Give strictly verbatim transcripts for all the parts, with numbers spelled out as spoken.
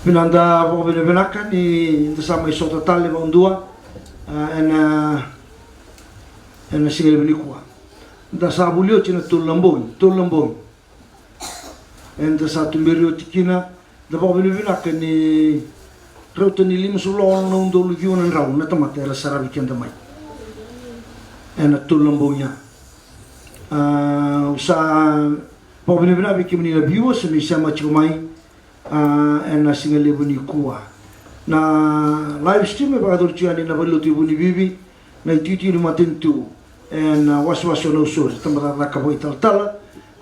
Vinaka, da vakavinavinaka ni da sa mai sota tale vakadua, a, ena, ena siga levu nikua. Da sa vuli oti na tolu na bogi, tolu na bogi. Eda sa tuberi oti kina, da vakavinavinaka ni rauta ni limasagavulu na udolu ciwa na drau na tamata era saravi keda mai ena tolu na bogi ya. A, au sa vakavinavinaka vei kemuni na viewers ni sema tiko mai, a, ena siga levu nikua. Na live stream e vakayacori tiko yani na valenilotu e Vunivivi, na itikotiko ni matanitu ena, a, wasewase o Nausori, tabacakacaka vakaitalatala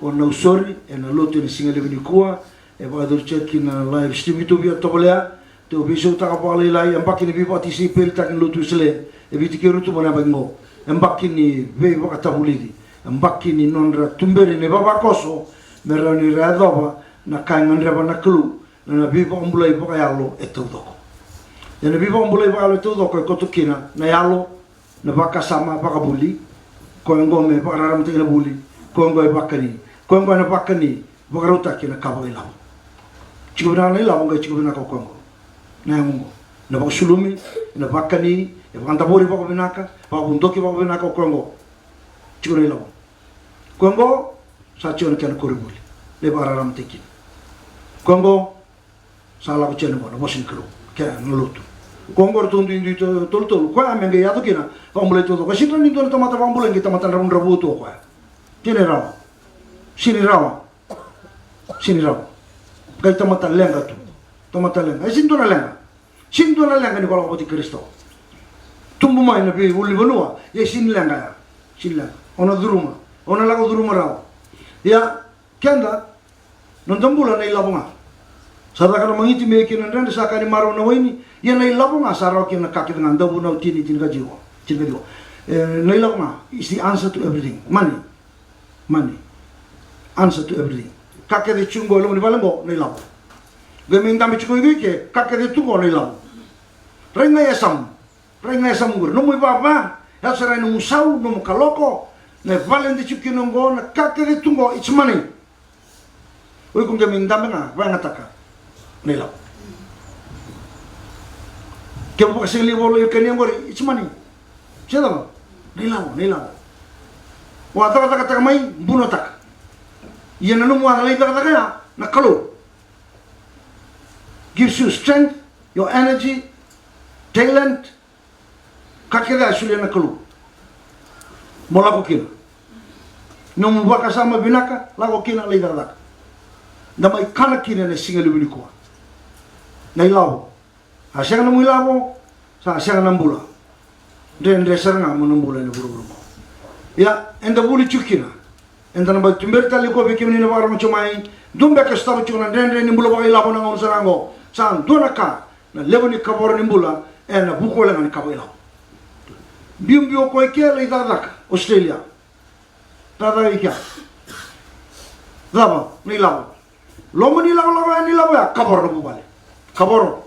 o Nausori ena lotu ena siga levu nikua. E vakayacori tiko kina na live stream, keitou via tovolea, tou veisautaka vakalailai, yabaki ni veivakatisaipelitaki ni lotu Wesele e Viti kei Rotuma na yabaki qo. Yabaki ni veivakatavulici, yabaki ni nodra tuberi na ivavakoso me rawa ni ra yacova na ka e gadreva na Kalou, na, na veivakabulai vakayalo e taucoko. Ia na veivakabulai vakayalo e taucoko e koto kina na yalo, na vakasama vakavuli, koya qo me vakararamataki na vuli, koya qo e vakani, koya qo ena vakani, vakarautaki na ka vakailavo. Tiko vinaka na ilavo, qai tiko vinaka o koya qo. Na yago qo, na vakasulumi, na vakani, e vakadavori vakavinaka, vakavodoki vakavinaka o koya qo. Tiko na ilavo. Koya qo sa tiko na kena koronivuli, na ivakararamataki kina. Koya qo sa lako tiko yani qo na vosa ni Kalou, kei na lotu. Koya qo ratou duidui to-, tolutolu, koya me qai yaco kina, vakabulai taucoko. E sega ni dua na tamata vakabulai qai tamata dravudravua tu o koya. Sega ni rawa. Sega ni rawa. Sega ni rawa. Qai tamata leqa tu. Tamata leqa. E sega ni dua na leqa. Sega ni dua na leqa ni ko lako vata kei Karisito. Tubu mai na veiulunivanua, ia sega ni leqa ya. Sega ni leqa. O na curuma. O na lako curuma rawa. Ia, keda, noda bula na ilavo ga. Sa caka na magiti me kina dredre, sa ka ni marau na waini. Ia na ilavo ga sa rawa kina na ka kece ga, Dauvunau tini, tinikaciwa. Tinikaciwa. E, na ilavo ga is the answer to everything. Money. Money. Answer to everything. Ka kece tu qo e loma ni vale qo na ilavo. Qai mai dabe tiko i ke, ka kece tu qo na ilavo. Rai ga e yasamu. Rai ga e yasamu qori. Nomu ivava, yaco sara i nomu sau, nomu kaloko. Na vale de tiko kina qo, na ka kece tu qo, it's money. O iko qai mai dabe ga, vakayagataka na ilavo. Kemu vakasigalevu o lai kania qori, it's money. Se cava? Na ilavo, na ilavo. O a cakacakataka mai, bunotaka. Ia na nomu a lai cakacaka ya, na Kalou gives you strength, your energy, talent, ka kece a solia na Kalou. Mo lako kina. Nomu vakasama vinaka, lako kina, lai cakacaka. Da mai kana kina ena siga levu nikua. Na ilavo. A sega nomu ilavo, sa sega na bula. Dredre sara ga mo na bula ena vuravura qo. Ia, eda vuli tiko kina. Eda na baci tuberi tale nikua vei kemuni na vakarorogo tiko mai. Dua beka e sotava tiko na dredre ni bula vakailavo na gauna sara ga qo. Sa dua na ka, na levu ni kavoro ni bula ena vuku wale ga ni ka vakailavo. Biubiu o koya i ke, lai cakacaka Australia. Cakacaka i kea. Cava na ilavo? Loma ni lakolako ya ni ilavo ya, kavoro na vuvale. Kavoro.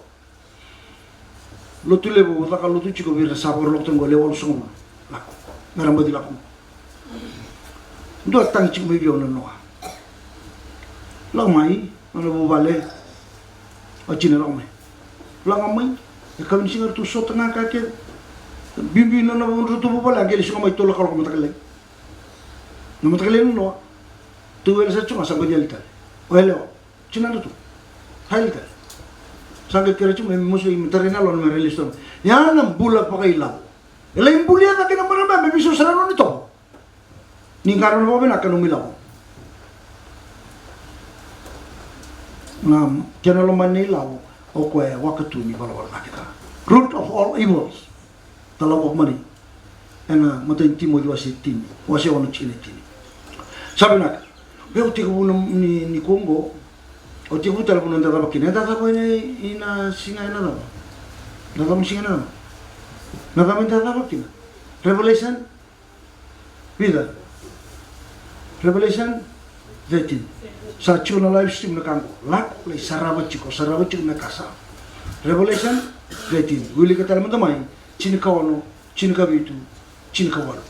Lotu levu au caka lotu tiko vei ira sa vakarau lako tiko qo, lewe walusagavulu. Lako. Me ra baci lako. Dua tagi tiko mai vei au na noa. Lako mai, nona vuvale. O tina lako mai. Lako mai. E kavi ni siga ratou sota ga ka kece. Biubiu nona vuvale, ratou vuvale, a qai lesu ga mai tolu na kaloko mataka lailai. Na mataka lailai na noa. Tou yali sara tiko ga sa baci yali tale. O yalewa. Tinadratou. Sa yali tale. Sa qai kerea tiko me musu, me tarai na yalona me ra lesu tale. Ya na bula vakailavo. E lai bulia cake na marama me veisau sara na nona itovo. Ni qarauna vakavinaka na nomu ilavo. Na kena lomani na ilavo, o koya e waka tu ni valavala cake ca. Root of all evils. Tala vakamani ena imatai ni Timoci wase tini, wase ono tikina e tini. Sa vinaka. Au tekivu na, ni, nikua qo. Au tekivu tale vuna da cava kina. Eda cava ena, ena siga ena cava? Da cava na siga ena cava? Na cava eda cava kina? Revelation? Vica. Revelation thirteen. Sa tiko na live stream na ka qo. Lako, lai sarava tiko, sarava tiko na ka sa. Revelation thirteen. Wilika tale mada mai, tinikaono, tinikavitu, tinikawalu.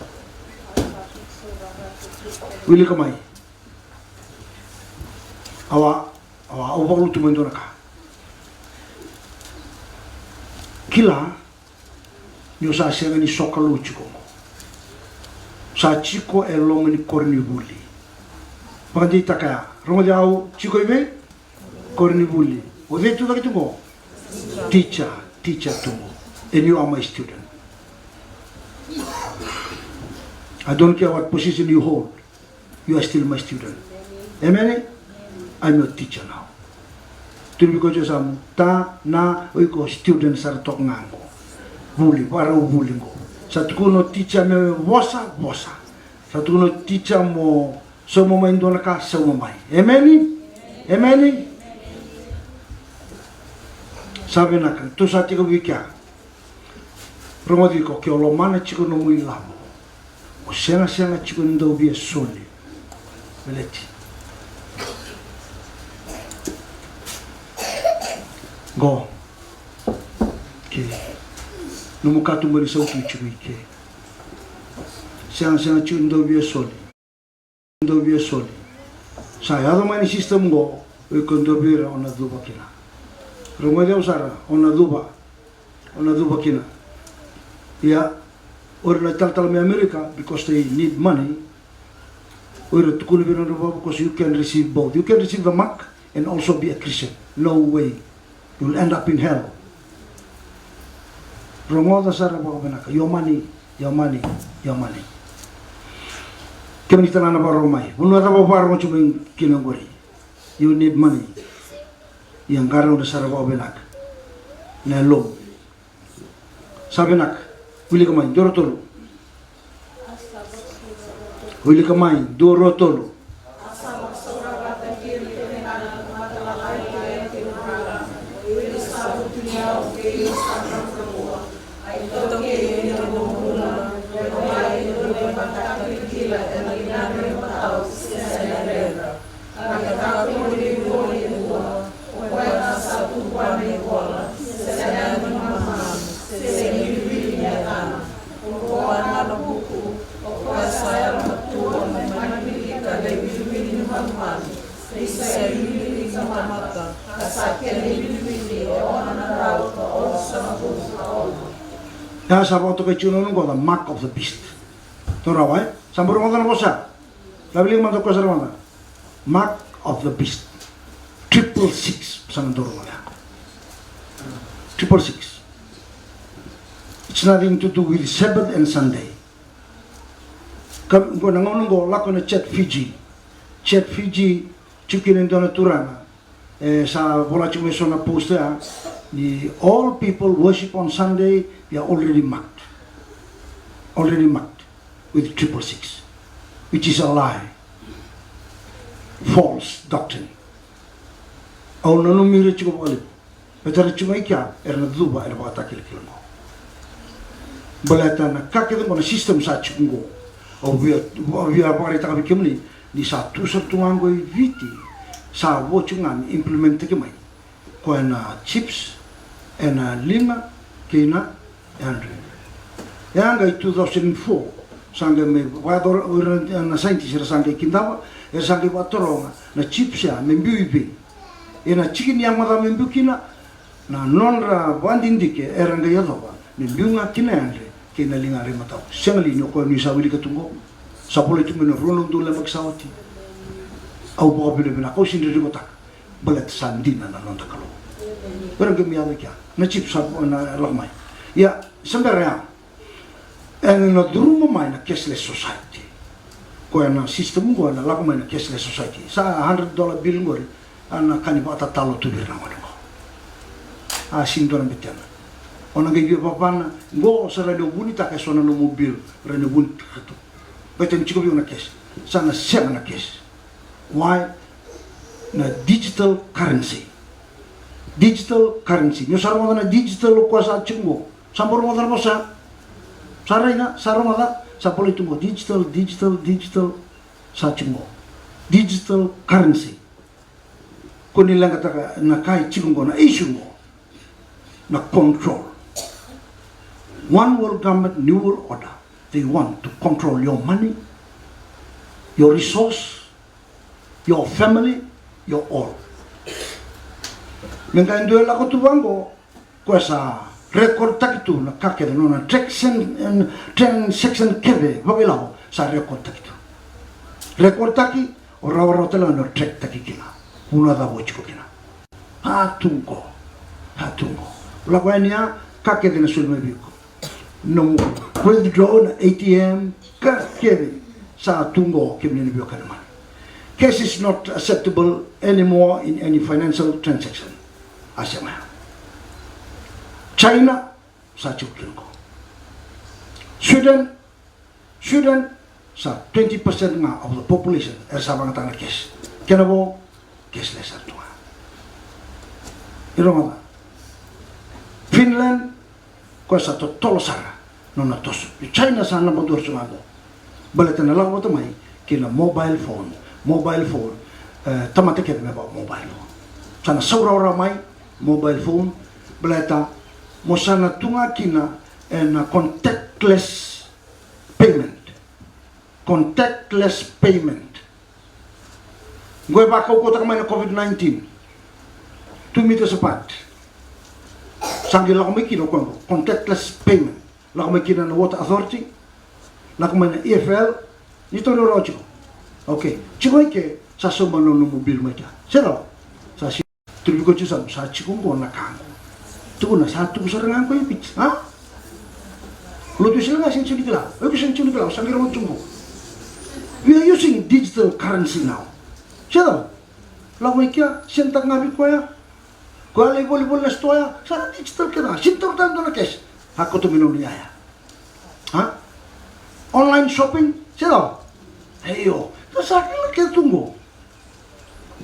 Wilika mai. Au a, au a, au vakalutu mai dua na ka. Kila ni o sa sega ni sokalou tiko. Sa tiko e loma ni koronivuli. Vakadeitaka ya. Rogoci au, tiko i vei? Koronivuli. O cei tu cake tu qo? Teacher, teacher tu qo. And you are my student. I don't care what position you hold. You are still my student. Amen? I'm your teacher now. Tukuna vei koya e yasamu, ta, na, o iko student sara toka ga qo. Vuli, vakarau vuli qo. Sa tukuna o teacher me vosa, vosa. Sa tukuna o teacher mo sauma mai dua na ka, sauma mai. Amen? Amen? Sa vinaka, tou sa tiko vei kea. Rogoci iko, ke o lomana tiko nomu ilavo, o segasega tiko ni dau via soli. Veleti. Qo. Ke. Nomu katuba ni sautu tiko i ke. Segasega tiko ni dau via soli. Dau via soli. Sa yaco mai na system qo, o iko dua vei ira o na cuva kina. Rogoci au sara, o na cuva. O na cuva kina. Ia, o ira na talatala mai Amerika, because they need money. O ira tukuna vei ira na nodra vava, because you can receive both. You can receive the mark and also be a Christian. No way. You'll end up in hell. Rogoca sara vakavinaka. Your money, your money, your money. Kemuni tagane vakarorogo mai. Vanua cava o vakarorogo tiko mai kina oqori? You need money. Ia qarauna sara vakavinaka na yalomu. Sa vinaka. Wilika mai, dua, rua, tolu. Wilika mai, dua, rua, tolu. Ia sa vakatokai tiko na nona qo, the mark of the beast. Tou rawa, e? Sa bau rogoca na vosa. Laveliga mada o koya sa rogoca. Mark of the beast. Triple six. Sa na dau rogoca. Triple six. It's nothing to do with Sabbath and Sunday. Ka qo na gauna qo lako na Chat Fiji. Chat Fiji, tiko kina e dua na turaga. E sa vola tiko mai so na post ya, ni all people worship on Sunday, they are already marked. Already marked with triple six, which is a lie. False doctrine. Au nanumi ira tiko vakalevu. Baleta era tiko mai kea, era na cuva ena vakatakilakila qo. Baleta na ka kece qo na system sa tiko qo. Au via, au via vakaraitaka vei kemuni, ni sa tu sara tu ga qo i Viti, sa vo tiko ga ni implementtaki mai. Koya na chips, ena lima, kei na hundred. Ya qai two thousand four, sa qai mai vakayacora, o ira na scientist era sa qai kidava, era sa qai vakataroga na chips ya me biu i vei. Ena tiki ni yagomacawa me biu kina, na nodra vakadidike era qai yacova me biu ga kina yadre kei na liga rai matau. Sega li ni o koya ni sa wilika tu qo? Sa volai tu mai na rua na udolu na yabaki sa oti. Au vakavinavinaka, au sega ni rerevaka, baleta sa dina na noda Kalou. Era qai mai yaco i kea na chips sa na lako mai. Ia, sa bera ya. Ena na curuma mai na cashless society. Koya na system qo ena lako mai na cashless society. Sa hundred dollar bill qori, a na ka ni vakatatalo tu vei ira na gone qo. A sega ni dua na betena. O na qai via vavana, qo sa rawa ni o vunitaka e so na nomu bill, rawa ni o vunitaka tu. Baleta ni tiko vei au na cash. Sa na sega na cash. Why? Na digital currency. Digital currency. Ni o sa rogoca na digital o koya sa tiko qo. Sa bau rogoca na vosa. Sa raica, sa rogoca, sa volai tu qo. Digital, digital, digital. Sa tiko qo. Digital currency. Ko ni leqataka na ka e tiko qo, na issue qo. Na control. One world government, new world order. They want to control your money, your resource, your family, your all. Me qai dua e lako tu vaqo, koya sa Record taki tu na ka kece, nona transaction, transaction kece vakailavo sa record taki tu. Record taki, o rawarawa tale ga ni o track taki kina. Vanua cava o tiko kina. A tu qo. A tu qo. Lako yani ya, ka kece na soli mai vei iko. Nomu withdraw na A T M, ka kece sa tu qo, kemuni na veiwekani mani. Cash is not acceptable anymore in any financial transaction. A sega ya. China, sa tiko kina qo. Sweden, Sweden, sa twenty percent ga of the population era sa vakayagataka na cash. Kena vo, cashless sara tu ga. Iro mada. Finland, koya sa totolo sara nona toso. China sa naba dua sara tu ga qo. Baleta na lako vata mai kina mobile phone, mobile phone, e, tamata kece me vaka mobile phone. Sa na sau rawarawa mai mobile phone, baleta mo sa na tu ga kina ena contactless payment. Contactless payment. Qo e vakaukauwataka mai na COVID nineteen. Two meters apart. Sa qai lako mai kina o koya qo. Contactless payment. Lako mai kina na Water Authority. Lako mai na E F L. Ni tauri rawa tiko. Okay. Tiko i ke, sa sauma na nomu bill mai kea. Se rawa. Sa si Turi vei koya tiko sa, sa tiko qo na ka qo. Tukuna sa tuku sara ga qo i Viti, a? Lotu Wesele ga sega ni kila. O iko sega ni kila, o sa qai rogo tiko qo. We are using digital currency now. Se cava? Lako mai kea, send taka ga vei koya. Koya lai volivoli na sitoa ya, sa na digital kece ga. Sega ni taura tale dua na cash. A koto me nona iyaya. A? Online shopping, se cava? Io, sa sa kila kece tu qo.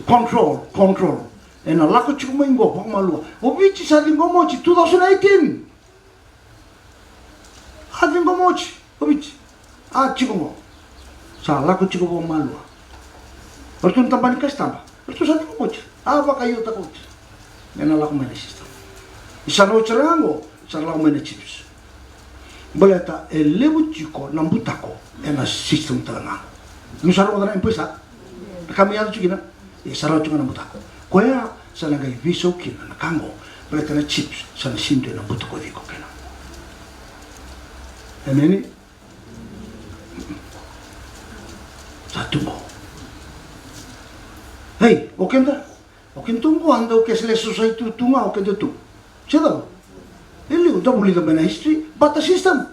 Control, control. Ena lako tiko mai qo vakamalua. O Viti sa ciqoma oti two thousand eighteen. A ciqoma oti o Viti. A tiko qo. Sa lako tiko vakamalua. O ratou na tabana ni kasitaba. O ratou sa ciqoma oti. A vakaiotaka oti. Ena lako mai na system. Ni sa na oti sara ga qo, sa na lako mai na chips. Baleta e levu tiko na butako ena system tale ga. Ni sa rogoca na M-PAiSA, na ka me yaco tiko kina, e sa rawa tiko ga na butako. Koya sa na qai veisau kina na ka qo, baleta na chips sa na sega ni dua na butako tiko kina. Emeni? Sa tu qo. Ei, o keda, o keda tu qo, a dau cashless society tu ga o keda tu. Se cava? E liu, da vulica mai na history, barter system.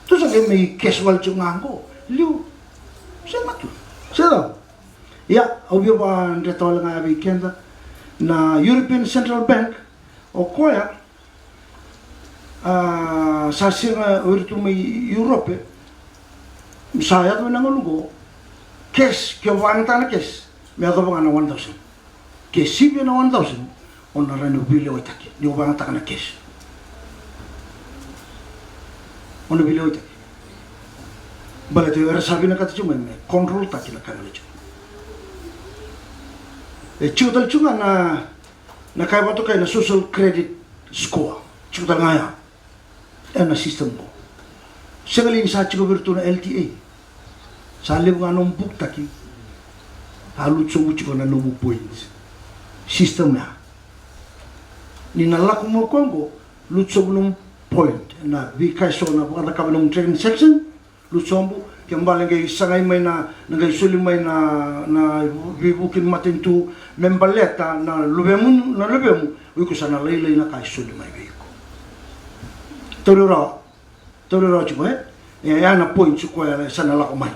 Tu sa qai mai cash wale tiko ga qo, liu. Sega tu. Se cava? Ia, au via vakadreta wale ga vei keda na European Central Bank, o koya, a, sa sega, o ira tu mai Europe, sa yaco mai na gauna qo, cash, ke o vakayagataka na cash, me yacova ga na one thousand. Ke sivia na one thousand, o na rawa ni veilewaitaki, ni o vakayagataka na cash. O na veilewaitaki. Baleta era sa vinakata tiko mai me control taki na ka e gole tiko. E tiko tale tiko ga na, na ka e vakatokai na social credit score. Tiko tale ga ya. Ena system qo. Sega li ni sa tiko vei iratou na L T A? Sa levu ga nomu bukitaki. A lutu sobu tiko na nomu point. System ya. Ni na lako mai o koya qo, lutu sobu nomu point. Na veika eso na vakacakava nomu transaction, lutu sobu, ke bale qai sagai mai na, na qai soli mai na, na veivuke ni matanitu, me baleta na luvemu, na luvemu, o iko sa na lailai na ka e soli mai vei iko. Tauri rawa, tauri rawa tiko, e? E, ya na point tiko ya sa na lako mai.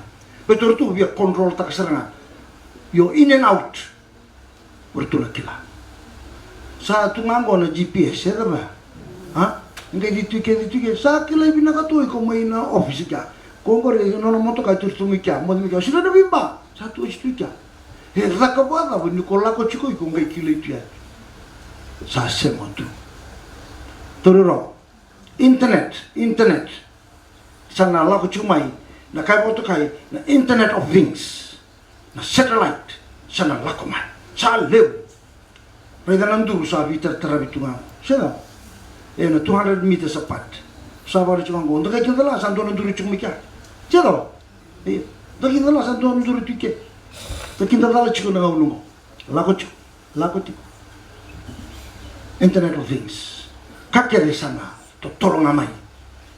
Baleta o ratou via control taka sara ga. Your in and out. O ratou na kila. Sa tu ga qo na G P S, e cava? A? Qai cici tu i ke, cici tu i ke. Sa kilai vinaka tu o iko mai na office kea. Ko qori nona motoka e turi tu mai kea, moce mai kea. Sega na veiba. Sa tu oti tu i kea. E caka vakacava ni ko lako tiko iko qai kilai tu yani. Sa sema tu. Tauri rawa. Internet, internet. Sa na lako tiko mai na ka e vakatokai na Internet of Things. Na satellite sa na lako mai. Sa levu. Raica na duru sa veitarataravi tu ga. Se cava? E na two hundred meters apart. Sa vakaraica tiko ga qo. Da qai kidacala sa dua na duru tiko mai kea. Se cava? Ia. Da kidacala sa dua na duru tu i ke. Da kidacala tiko na gauna qo. Lako tiko. Lako tiko. Internet of Things. Ka kece sa na totolo ga mai.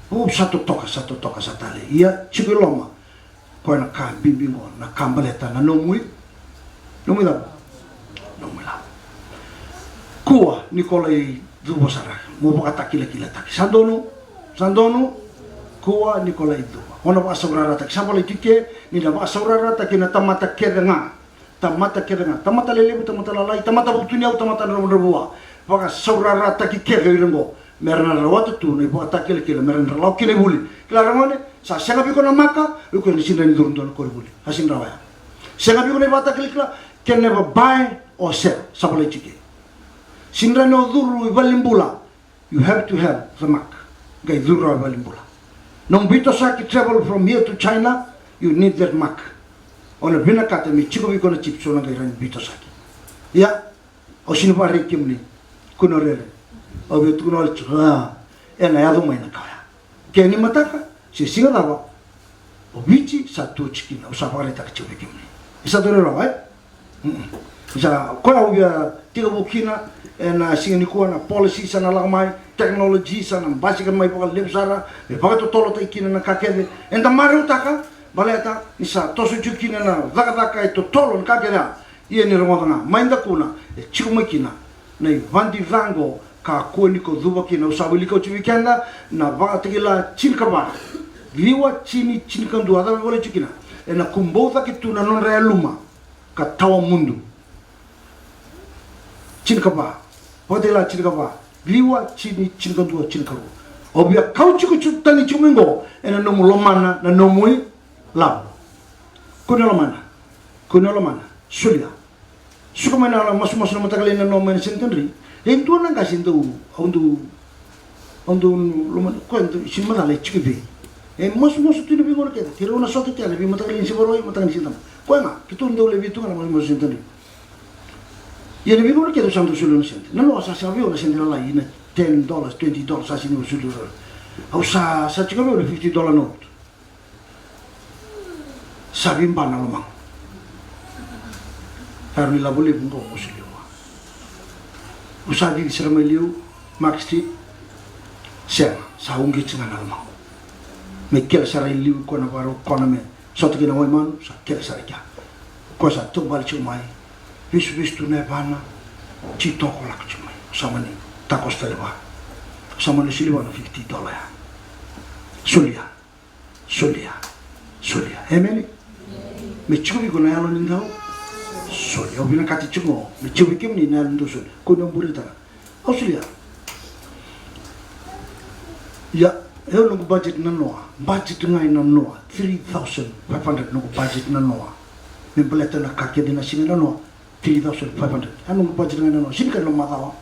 Vu sa totoka, sa totoka, sa tale. Ia, tiko i loma. Koya na ka bibi qo, na ka baleta na nomu i, nomu i lavo. Nomu i lavo. Kua ni ko lai cuva sara, mo vakatakilakilataki. Sa donu, sa donu. Kua ni ko lai cuva. O na vakasaurarataki. Sa volai tiko ke, ni na vakasaurarataki na tamata kece ga. Tamata kece ga, tamata lelevu, tamata lalai, tamata vutuniyau, tamata dravudravua. Vakasaurarataki kece o ira qo. Me ra na rawata tu na ivakatakilakila, me ra na lako kina i vuli. Kila, ragone, sa sega vei iko na maka, o iko ni sega ni curu dua na koronivuli. Sa sega ni rawa ya. Sega vei iko na ivakatakilakila, can never buy or sell. Sa volai tiko ke. Sega ni rawa ni o curu i valenibula. You have to have the mark. Qai curu rawa i valenibula. Nomu veitosoyaki travel from here to China, you need that mark. O na vinakata me tiko vei iko na chip, so na qai rawa ni veitosoyaki. Ia, au sega ni vakarerei kemuni. Kua ni o rere. Au via tukuna wale tiko, a, ena yaco mai na ka oya. Ke ni mataka, se siga cava, o Viti sa tu tiko kina, au sa vakaraitaka tiko vei kemuni. Ni sa donu rawa, e? Mm-mm. Sa koya au via tekivu kina, ena siga nikua na policy sa na lako mai, technology sa na basika mai vakalevu sara, me vakatotolotaki kina na ka kece. Eda marautaka, baleta ni sa toso tiko kina na cakacaka e totolo na ka kece ya. Ia ni rogoca ga, mai dakuna, e tiko mai kina na ivadi ca qo, kakua ni ko cuva kina. Au sa wilika oti vei keda na Vakatakila tinikava, ciwa tini tinikadua, cava e volai tiko kina? Ena kubou cake tu na nodra yaluma ka tawamudu. Tinikava, Vakatakila tinikava, ciwa tini tinikadua tinikarua. Au via kauti iko tani tiko mai qo ena nomu lomana na nomu i lavo. Kua ni lomana. Kua ni lomana. Solia. Suka mai na masumasu na mataka lailai nanoa mai na Centenary. E dua na qase dau, au dau, au dau lomana, koya dau sega ni macala e tiko i vei. E masumasu tu na veigauna kece. Keirau na sota kina na veimataka lailai ni Siga Vakarauwai, mataka ni Siga Tabu. Koya ga, keitou dau laivi tu ga na masumasu Centenary. Ia na veigauna kece au sa dau solia na sede. Nanoa sa sega vei au na sede lalai, na ten dollars, twenty dollars, sa sega ni au solia. Au sa, sa tiko vei au na fifty dollar note. Sa veiba na lomaqu. Sa rui lavo levu qo mo solia vua. Au sa cici sara mai liu, Mark Street. Sega, sa uqeti ga na lomaqu. Me kele sara i liu, koya na vakarau, koya na me sota kina Waimanu, sa kele sara i kea. Koya sa taubale tiko mai, vesuvesu tu na yavana, titoko lako tiko mai. Au sa mani takoso tale vua. Au sa mani solia vua na fifty dollar ya. Solia. Solia. Solia. Emeni. Me tiko vei iko na yalo ni dau solia. Au vinakata tiko me tiko vei kemuni na yalo ni dau solia. Kua ni o buretaka. Au solia. Ia, e au noqu budget nanoa. Budget ga e nanoa. Three thousand five hundred noqu budget nanoa. Me baleta na ka kece na siga nanoa. Three thousand five hundred. A noqu budget ga nanoa, sega ni ka ni loma macawa.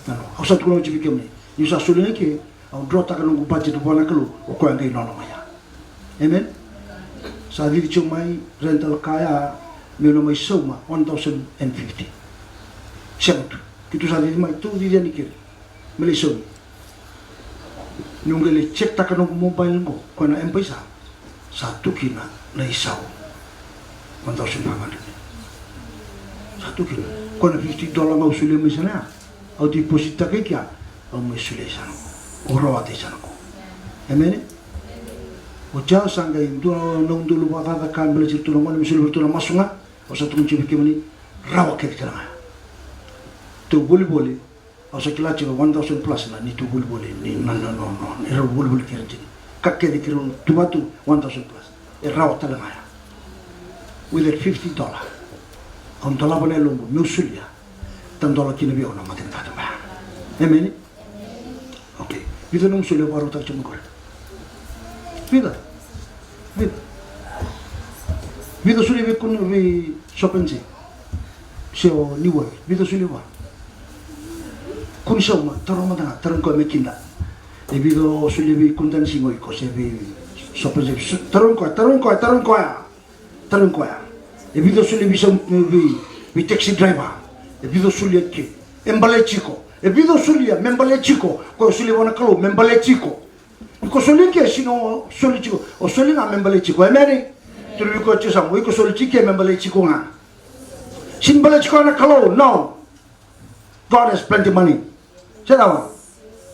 Nanoa. Au sa tukuna oti vei kemuni, niu sa solia ga i ke, au drawtaka noqu budget vua na Kalou, o koya qai nona mai ya. Amen. Sa cici tiko mai rental car ya, meu na mai sauma one thousand and fifty. Sega tu. Keitou sa cici mai, tou cici yani keri. Me lai saumi. Niu qai lai check taka noqu mobile qo, koya na M-PAiSA, sa tu kina na isau. One thousand five hundred. Sa tu kina. Koya na fifty dollar ga au solia mai sana ya. Au deposit taka i kea, au mai solia i sana qo. Au rawata i sana qo. Emeni? Oti au sa qai dua na udolu vakacaca ka baleti iratou na gone me solia vei iratou na masu ga. Au sa tukuna tiko vei kemuni, rawa kece kece ga ya. Tou volivoli, au sa kila tiko one thousand plus na neitou volivoli, ni na, na, no, no, ni rau volivoli kei ira tiko. Ka kece keirau tu vata tu, one thousand plus. E rawa tale ga ya. With that fifty dollar, au dolava na yaloqu meu solia. Tadola kina vei au na matanitu mai ya. Emeni? Okay. Vica nomu solia vakarautaka tiko mai qori? Vica? Vica? Vica solia vei Kun, vei Shop N J? Se o New World? Vica solia vua? Kua ni sauma, taroga mada ga, tarogi koya me kida. E vica o solia vei Kun Dancing o iko se vei Shop N J? Tarogi koya, tarogi koya, tarogi koya. Tarogi koya. E vica o solia vei, vei taxi driver? E vica o solia ke? E baleti iko. E vica o solia me baleti iko? Koya o solia vua na Kalou me baleti iko. Iko solia ke, sega ni o solia tiko. O solia ga me baleti iko. Emeni. Tukuna vei koya tiko sa, o iko solia tiko ke me baleti iko ga. Sega ni baleti iko na Kalou, no. God has plenty money. Se cava?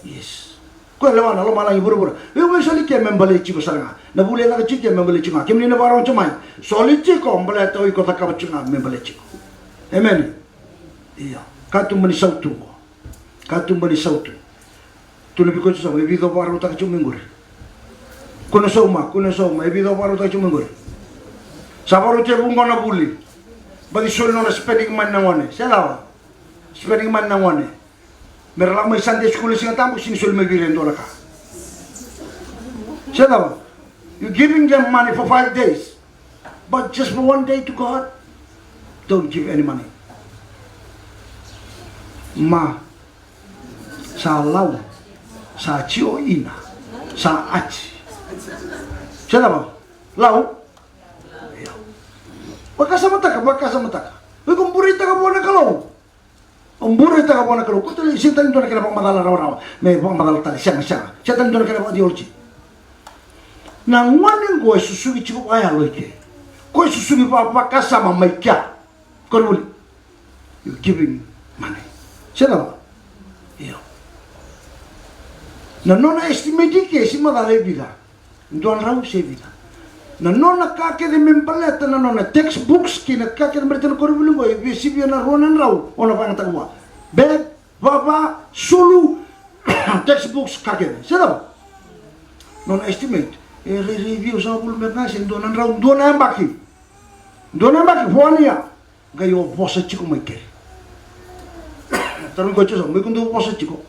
Yes. Koya lewa na lomalagi vuravura. Vei au, vei soli ke me baleti iko sara ga. Na vuli e caka tiko ke me baleti iko ga. Kemuni na vakarorogo tiko mai, soli tiko baleta o iko cakava tiko ga me baleti iko. Emeni. Ia. Katuba ni sautu qo. Katuba ni sautu. Tukuna vei koya tiko, sa mai vica o vakarautaka tiko mai qori. Kua ni sauma, kua ni sauma, e vica o vakarautaka tiko mai qori. Sa vakarau tekivu qo na vuli. Baci soli nona spending money na gone. Se cava? Spending money na gone. Me ra lako mai Sunday school e Siga Tabu, sega ni soli mai vei ira e dua na ka. Se cava? You giving them money for five days, but just for one day to God, don't give any money. Ma, sa lau, sa tio ina, sa ati. Se cava? Lau. Vakasamataka, vakasamataka. Vei ko bureitaka vua na Kalou. O bureitaka vua na Kalou. Ko tale, sega tale ni dua na kena vakamacala rawarawa me vakamacala tale, sega, sega. Sega tale ni dua na kena vakatheology. Na gone qo e susugi tiko vakayalo i ke. Ko e susugi va, vakasama mai kea. Koronivuli. You giving money. Se cava? Io. Na nona estimate i ke, se macala e vica. Dua na drau se vica. Na nona ka kece me baleta na nona textbooks kei na ka kece me baleta na koronivuli qo, e via sivia na rua na drau o na vakayagataka vua. Bag, vava, sulu, textbooks, ka kece. Se cava? Nona estimate. E rairai ciwasagavulu me qase, dua na drau, dua na yabaki. Dua na yabaki, for one year. Qai o vosa tiko mai keri. Tarogi koya tiko sa, mai ko dou vosa tiko.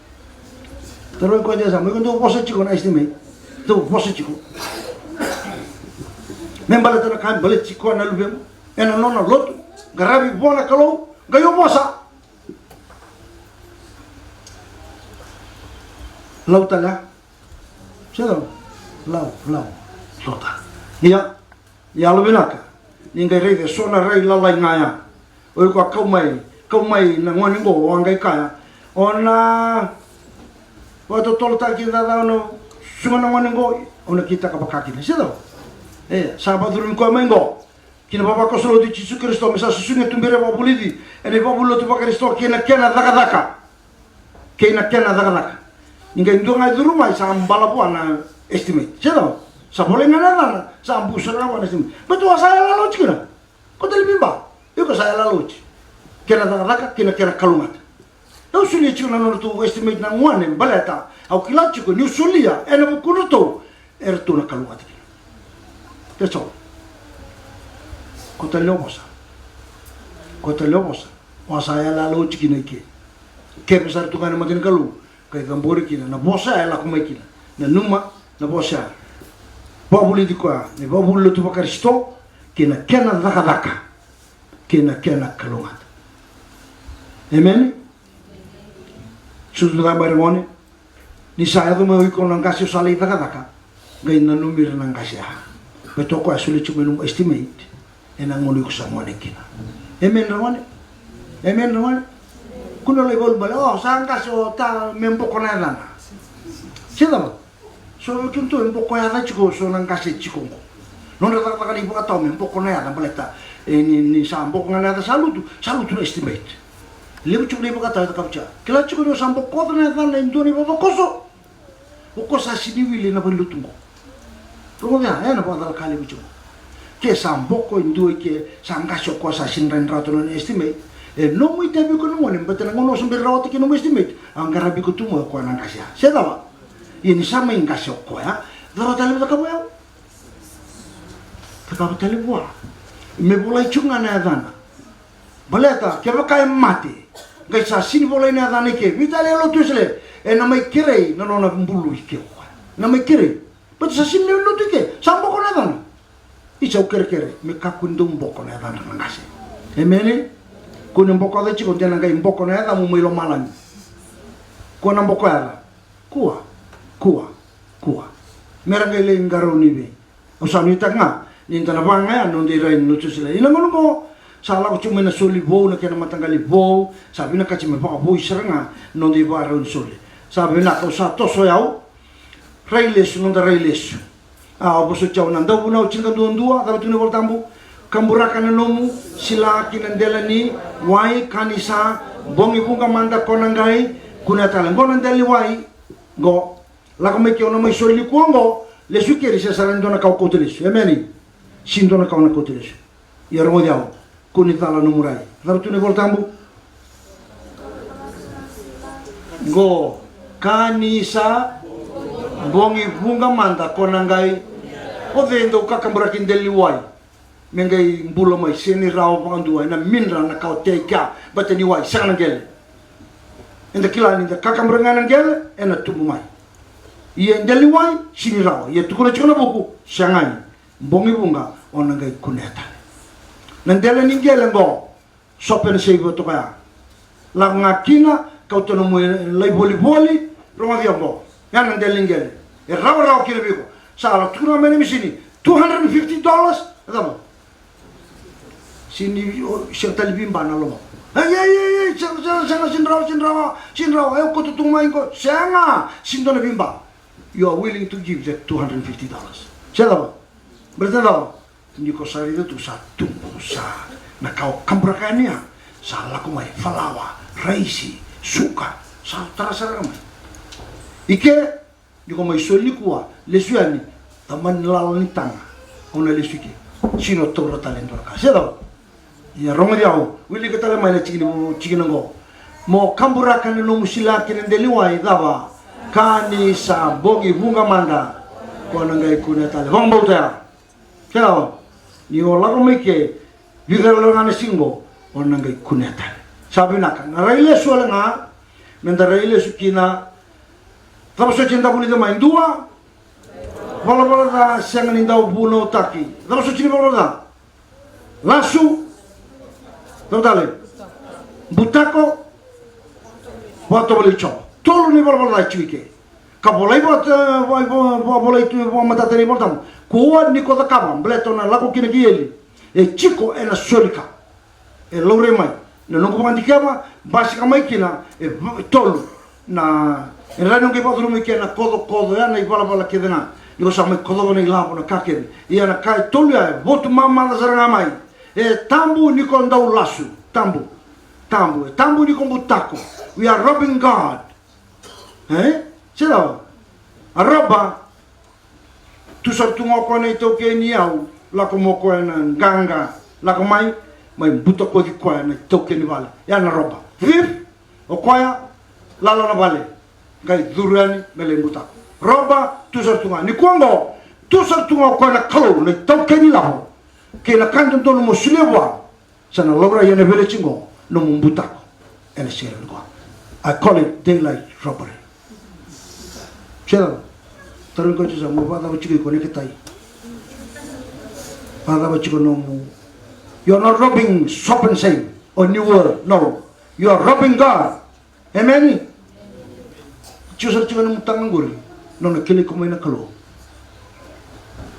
Tarogi koya tiko sa, mai ko dou vosa tiko na estimate. Dou vosa tiko. Me baleta na ka, baleta tiko na luvemu. Ena nona lotu. Qaravi vua na Kalou. Qai o vosa. Lau tale a. Se lau, lau, lau. Lau tale. Ia. Yalovinaka. Ni qai raica eso na rai lalai ga ya. O iko a kau mai, kau mai na gone qo, o a qai kaya, o na vakatotolotaki cakacaka, o na susuga na gone qo, o na kitaka vaka kina. Se cava? E sa vakacurumi koya mai qo ki na ivavakoso lotu i Jisu Karisito me sa susugi, tuberi, vakavulici ena ivakavuvuli lotu vaKarisito kei na kena cakacaka. Kei na kena cakacaka. Ni qai dua ga e curu mai sa bala vua na estimate. Se cava? Sa volai ga na yacana, sa bu sara ga vua na estimate. Baleta o sa yalayala oti kina. Ko tale vei ba? Iko sa yalayala oti. Kena cakacaka, kei na kena kalougata. Au solia tiko na nodratou estimate na gone baleta au kila tiko niu solia ena vukudratou, eratou na kalougata kina. That's all. Ko tale o vosa. Ko tale o vosa. O sa yalayala oti kina i ke. Kevaka sa ratou ga na mata ni Kalou, qai cabori kina na vosa ya e lako mai kina. Nanuma na vosa ya. Vakavulici koya na ivakavuvuli lotu vaKarisito kei na kena cakacaka, kei na kena kalougata. Emeni. Sucu na cava mai ra gone. Ni sa yaco mai o iko na qase o sa lai cakacaka, qai nanumi ira na qase ya. Baleta o koya a solia tiko mai nomu estimate ena gauna iko sa gone kina. Amen ra gone? Amen ra gone? Kua ni lai vakalubale, o sa qase o ta me boko na yacana. Se cava? So vei kedatou e boko yaca tiko so na qase tiko qo. Nodra cakacaka na ivakatawa me boko na yaca baleta e ni, ni sa boko ga na yaca sa lutu, sa lutu na estimate. Levu tiko na ivakatawa e cakava tiko ya. Kila tiko ni o sa bokoca na yacana e dua na ivavakoso. O koya sa sega ni wili ena valenilotu qo. Rogoca ya, e na vakacalaka levu tiko. Ke sa boko e dua i ke, sa qase o koya sa sega ni rawa ni rawata na nona estimate. E nomu itavi o koya na gone, baleta na gauna o sa bera rawata kina nomu estimate, a qaravi iko tu mai o koya na qase ya. Se cava? Ia ni sa mai qase o koya, cava tale me cakava o yau? Cakava tale vua. Me volai tiko ga na yacana. Baleta kevaka e mate, qai sa sega ni volai na yacana i ke, veitalia e lotu Wesele, ena mai kerei na nona bulu i ke o koya. Na mai kerei. Baleta sa sega ni lewe ni lotu i ke, sa boko na yacana. Isa, au kerekere me kakua ni dau boko na yacadra na qase. Emeni. Kua ni boko yaca tiko, de na qai boko na yacamu mai lomalagi. Kua na boko yaca. Kua, kua, kua. Me ra qai lai qarauni vei. Au sa nuitaka ga ni da na vaka ga ya na noda irai na lotu Wesele. Ia na gauna oqo sa lako tiko mai na soli vou, na kena mataqali vou, sa vinakati me vakavoui sara ga na noda ivakarau ni soli. Sa vinaka, au sa toso o yau. Rai lesu, noda rai lesu. A, au vosoti au na Dauvunau tinikadua dua, cava tukuna na iVolatabu? Kaburaka na nomu sila ki na dela ni wai, ka ni sa bogi vuqa mada ko na qai kunea tale. Qo na dela ni wai. Qo, lako mai ke, o na mai soli nikua qo, lesu ke, ni se sara ni dua na ka o kauta lesu. Emeni. Sega ni dua na ka o na kauta lesu. Ia rogoci au, kua ni cala nomu rai. Cava tu na iVolatabu? Qo, ka ni sa bogi vuqa mada ko na qai. O cei e dau kakaburaki dela ni wai me qai bula mai? Sega ni rawa vakadua, ena midra na ka o tea i kea, baleta ni wai, sega na qele. Eda kila ni da kakaburaki ga na qele, ena tubu mai. Ia dela ni wai, sega ni rawa. Ia tukuna tiko na vuku, sega ni, bogi vuqa o na qai kunea tale. Na dela ni qele qo, Soap and Save toka ya. Lako ga kina, kauta nomu lai volivoli, rogoci au qo. Ya na dela ni qele. E rawarawa kina vei iko. Sa la tukuna mai na misini, two hundred and fifty dollars. E cava? Sega ni, o, sega tale ni veiba na loma. Ai, ai, ai, ai, sega, sega, sega, sega ni rawa, sega ni rawa, sega ni rawa. E, o kauta tu mai qo. Sega, sega ni dua na veiba. You are willing to give that two hundred and fifty dollars. Se cava? Baleta cava? Ni ko sa raica tu sa tubu, sa na ka o kaburaka yani ya, sa lako mai, falawa, raisi, suka, sa tara sara ga mai. I ke, ni ko mai soli nikua, lesu yani, tamani lala ni taga, au na lesu i ke. Sega ni o taura tale e dua na ka. Se cava? Ia rogoci au, wilika tale mai na tikina, tikina qo. Mo kaburaka na nomu sila ki na dela ni wai, cava? Ka ni sa bogi vuqa mada ko na qai kunea tale. Vakabauta ya. Kila, ni o lako mai ke, vica ga na siga qo, o na qai kunea tale. Sa vinaka, na rai lesu wale ga, meda rai lesu kina. Cava soti eda vulica mai? Dua, valavala ca sega ni dau vunautaki. Cava soti ni valavala ca? Lasu. Cava tale? Butako. Vakatovolei Jiova. Tolu ni valavala ca e tiko i ke. Ka volai vaka, va, va, va, volai tu vakamatata ni iVolatabu. Kua ni ko cakava, baleta o na lako kina ki eli. E tiko ena soli ka. E laurai mai na noqu vakadikeva, basika mai kina e va, tolu. Na, e rawa ni o qai vakacuruma i ke na kocokoco ya, na ivalavala kece ga. Ni ko sa mai kocova na ilavo, na ka kece. Ia na ka e tolu ya e votu mamaca sara ga mai. E tabu ni ko dau lasu. Tabu. Tabu. E tabu ni ko butako. We are robbing God. E? Se cava? A roba, tu sara tu ga o koya na itaukei ni yau, lako mai o koya na qaqa, lako mai, mai butakoci koya na itaukei ni vale. Ya na roba. Thief, o koya, lala na vale, qai curu yani me lai butako. Roba, tu sara tu ga. Nikua qo, tu sara tu ga o koya na Kalou, na itaukei ni lavo, kei na ka e dodonu mo solia vua. Sa na laurai ena veiyalayalati qo nomu butako ena siga nikua. I call it daylight robbery. Sega, tarogi koya tiko, sa mo vakacava tiko iko, neketai? Vakacava tiko nomu? You are not robbing Soap and Save or New World, no. You are robbing God. Emeni. Tiko sara tiko nomu taga qori, nona kilai iko mai na Kalou.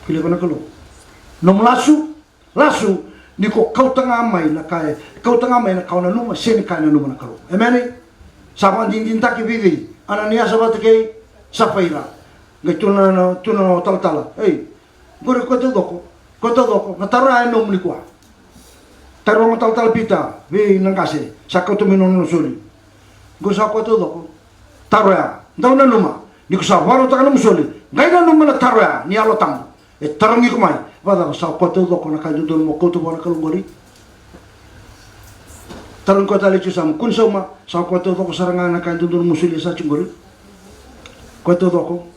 Kilai iko na Kalou. Nomu lasu, lasu, ni ko kauta ga mai na ka e, kauta ga mai na ka o nanuma, sega ni ka e nanuma na Kalou. Emeni. Sa vakadinadinataki vei cei? Ananiasa vata kei Safaira. Qai tu na, na, tu na talatala. Ei, qori koya taucoko, koya taucoko, na taro ya e nomu nikua. Taroga talatala Pita vei na qase, sa kauta mai na nona soli. Qo sa koya taucoko. Taro ya, dau nanuma, ni ko sa vakarautaka nomu soli, qai nanuma na taro ya ni Yalo Tabu. E tarogi iko mai, vakacava, sa koya taucoko na ka e dodonu mo kauta vua na Kalou qori? Tarogi koya tale tiko, sa mo kua ni sauma, sa koya taucoko sara ga na ka e dodonu mo solia sa tiko qori? Koya taucoko.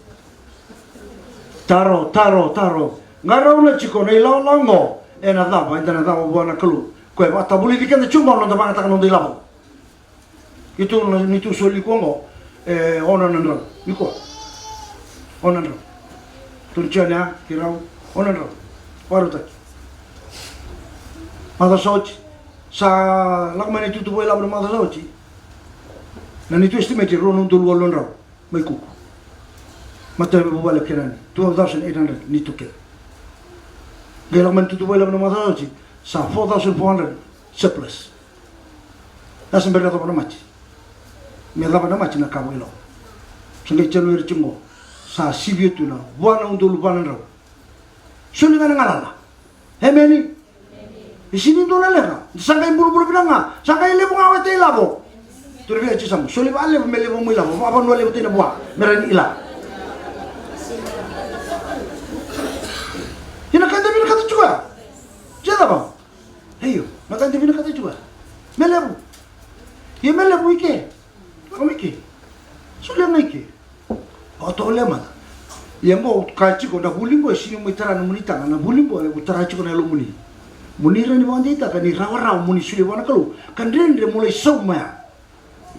Taro, taro, taro. Qarauna tiko na ilawalawa qo, ena cava, eda na cava vua na Kalou. Koya e vakatavulici keda tiko qo, noda vakayagataka noda ilavo. Keitou na, neitou soli nikua qo, e ono na drau. Nikua. Ono na drau. Tolu ni jone ya, keirau, ono na drau. Vakarautaki. Macawa sa oti. Sa lako mai na itutu vakailavo na macawa sa oti. Na neitou estimate e rua na udolu walu na drau. Mai Kuku. Matai vuvale kei na ni two thousand eight hundred neitou kele. Qai lako mai na itutu vakailavo na macawa sa oti. Sa four thousand four hundred surplus. Sa bera ni yacova na Maji. Me yacova na Maji na ka vakailavo. Sa qai January tiko qo. Sa sivia tu na va na udolu va na drau. Soli ga na galala. Emeni. E sega ni dua na leqa. Sa qai bulabula vinaka ga. Sa qai levu ga wete ilavo. Turaga, via tiko sa mo soli vakalevu me levu mo ilavo, vakavanua levu tiko na vua me rawa ni ila. Ia na ka e dau vinakata tiko ya. Ia cava? Io, na ka e dau vinakata tiko ya me levu. Ia me levu i ke. Lako mai ke. Solia ga i ke. O tovolea mada. Ia qo au kaya tiko, na vuli qo e sega ni mai tara na nomuni taga, na vuli qo e tara tiko na yalomuni. Mo ni rawa ni vakadeitaka ni rawarawa mo ni solia vua na Kalou ka dredre mo lai sauma ya.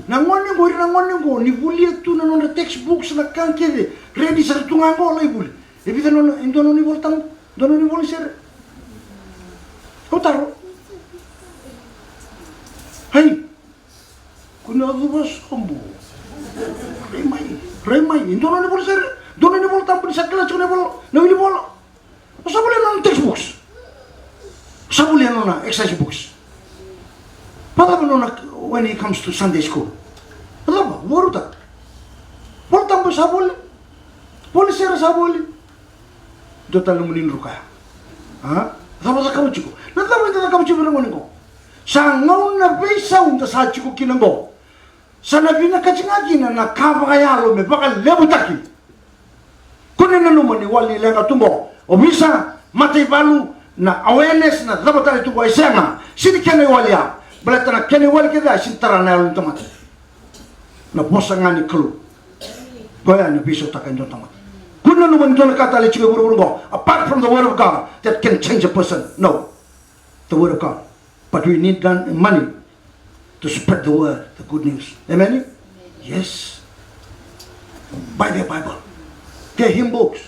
Na gone qo, ira na gone qo ni volia tu na nodra textbooks, na ka kece, ready sara tu ga qo lai vuli. E vica nona, e dua nona iVola Tabu, dua nona ivola sere. Au taro. Ai. Kua ni cuva sobu. Rai mai, rai mai. E dua nona ivola sere, dua nona iVola Tabu ni sa kila tiko na ivola, na wili vola. O sa volia nona textbooks. O sa volia nona exercise books. Vakacava nona when he comes to Sunday school? Vakacava? Vakarautaka. Vola Tabu sa voli. Vola sere sa voli. Dua tale nomuni druka ya. A? Cava cakava tiko? Na cava eda cakava tiko vei ira na gone qo? Sa gauna veisau da sa tiko kina qo. Sa na vinakati ga kina na ka vakayalo me vakalevutaki. Kua ni nanuma ni wali leqa tu qo. Ovisa, mataivalu, na awareness, na cava tale tu qo e sega. Sega ni kena iwali ya. Baleta na kena iwali kece ya e sega ni tara na yalo ni tamata. Na vosa ga ni Kalou. Koya na veisautaka e dua na tamata. Kua ni nanuma ni dua na ka tale e tiko e vuravura qo, apart from the word of God, that can change a person. No. The word of God. But we need money to spread the word, the good news. Amen? Yes. Buy their Bible. Their hymn books.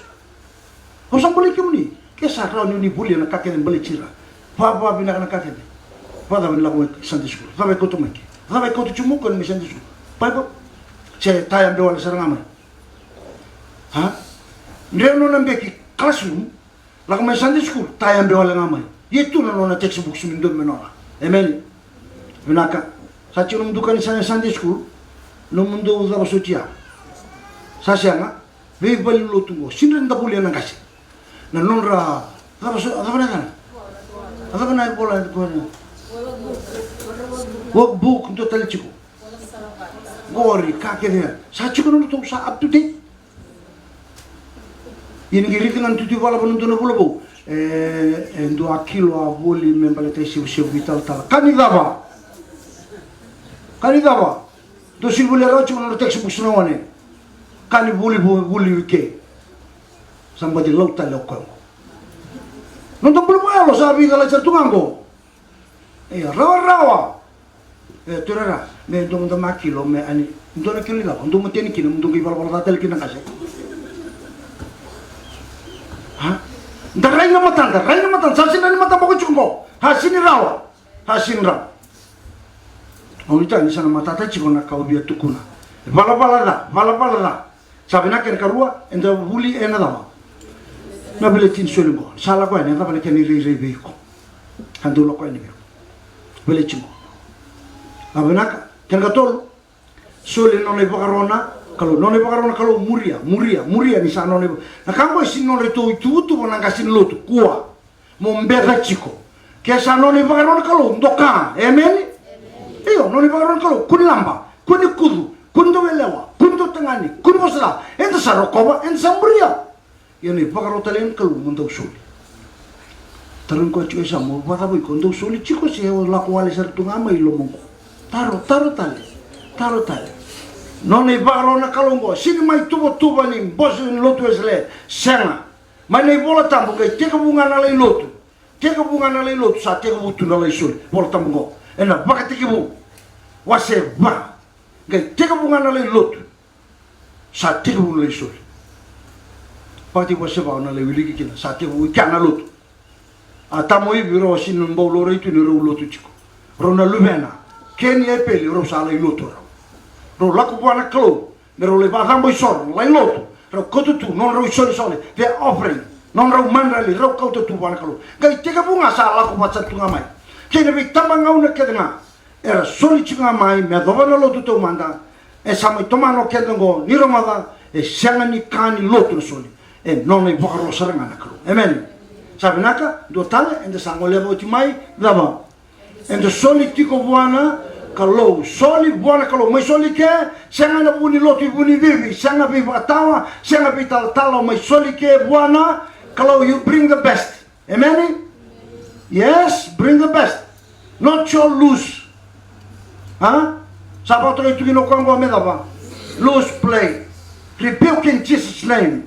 Au sa bolei kemuni. Ke sa rawa ni ni volia na ka kece baleti ira. Vavavinaka na ka kece. Vakacava ni lako mai Sunday school? Cava e kauta mai ke? Cava e kauta tiko mai kina mai Sunday school? Bible. Se tayabe wale sara ga mai. Ha? Dre nona beki classroom. Lako mai Sunday school, tayabe wale ga mai. Ia tu na nona textbooks me dua me nona. Amen. Vinaka. Sa tiko nomudou ka ni sa Sunday school, nomudou cava soti ya. Sa sega, veivale ni lotu qo. Sega ni da volia na qase. Na nodra, cava so, cava na yacana? Cava na ivola e koya na? Workbook, dua tale tiko. Qori, ka kece ya. Sa tiko nodratou sa up to date. Ia ni qai raica ga na tutu ivala vua na dua na vula vou. E, e dua a kilo a voli me baleta isevusevu italatala. Ka ni cava? Ka ni cava? Dou sega ni volia rawa tiko na nodra textbooks na gone. Ka ni voli, voli, voli ke. Sa baci lau tale o koya qo. Noda bula vakayalo sa veicalati sara tu ga qo. Ia, rawarawa. E, Turaga, me dua mada na kilo, me ani, dua na kilo ni cava, dua mada tani kina, me dua qai valavala ca tale kina na qase. Ha? Da rai na matada, rai na matada, sa sega ni mataboko tiko qo. Ha, sega ni rawa. Ha, sega ni rawa. Au nuitaka ni sa na matata tiko na ka au via tukuna. Valavala ca, valavala ca. Sa vinaka. Kena karua, eda vuli ena cava? Na veleti ni soli qo. Sa lako yani, e cava na kena irairai vei iko? Ka dau lako yani vei iko. Veleti qo. A vinaka, kena katolu. Soli nona ivakaro na Kalou. Nona ivakaro na Kalou, muria, muria, muria ni sa nona iva-, na ka qo e sega ni nodra ituvatuva na qase ni lotu. Kua. Mo beca tiko. Ke sa nona ivakaro na Kalou, doka. Emeni? Io, nona ivakaro na Kalou, kua ni laba, kua ni kucu, kua ni dau yalewa, kua ni dau tagane, kua ni vosa ca. Eda sa rokova, eda sa muria. Ia na ivakaro tale na Kalou mo dau soli. Tarogi koya tiko e yasamu, vakacava iko, dau soli tiko se o lako wale sara tu ga mai i lomaqu? Taro, taro tale. Taro tale. Nona ivakaro na Kalou qo, sega ni mai tuvatuva ni bose ni lotu Wesele. Sega. Mai na iVola Tabu, qai tekivu ga na lai lotu. Tekivu ga na lai lotu, sa tekivu tu na lai soli. Vola Tabu qo, ena Vakatekivu wase va. Qai tekivu ga na lai lotu, sa tekivu na lai soli. Vakatekivu wase va o na lai wiliki kina, sa tekivu i kea na lotu. Atama o Ivi, rau a sega ni bau laurai tu ni rau lotu tiko. Rau na luvena Keni, Epeli, rau sa lai lotu rau. Rau lako vua na Kalou me rau lai vakacabo isoro, lai lotu. Rau kauta tu nodrau isolisoli, the offering, nodrau madrali, rau kauta tu vua na Kalou. Qai tekivu ga sa lako vata tu ga mai kei na veitabagauna kece ga. Era soli tiko ga mai me yacova na lotu taumada. E sa mai tomana o keda oqo, ni rogoca, e sega ni ka ni lotu na soli. E nona ivakaro sara ga na Kalou. Emeni. Sa vinaka, dua tale, eda sa goleva oti mai, cava? Eda soli tiko vua na Kalou, soli vua na Kalou. Mai soli ke, sega ena vu ni lotu i Vunivivi, sega veivakatawa, sega veitalatala, mai soli ke vua na Kalou. You bring the best. Amen? Yes, bring the best. Not your lose. A? Sa vakatokai tu kina o koya qo me cava? Lose play. Rebuke in Jesus' name.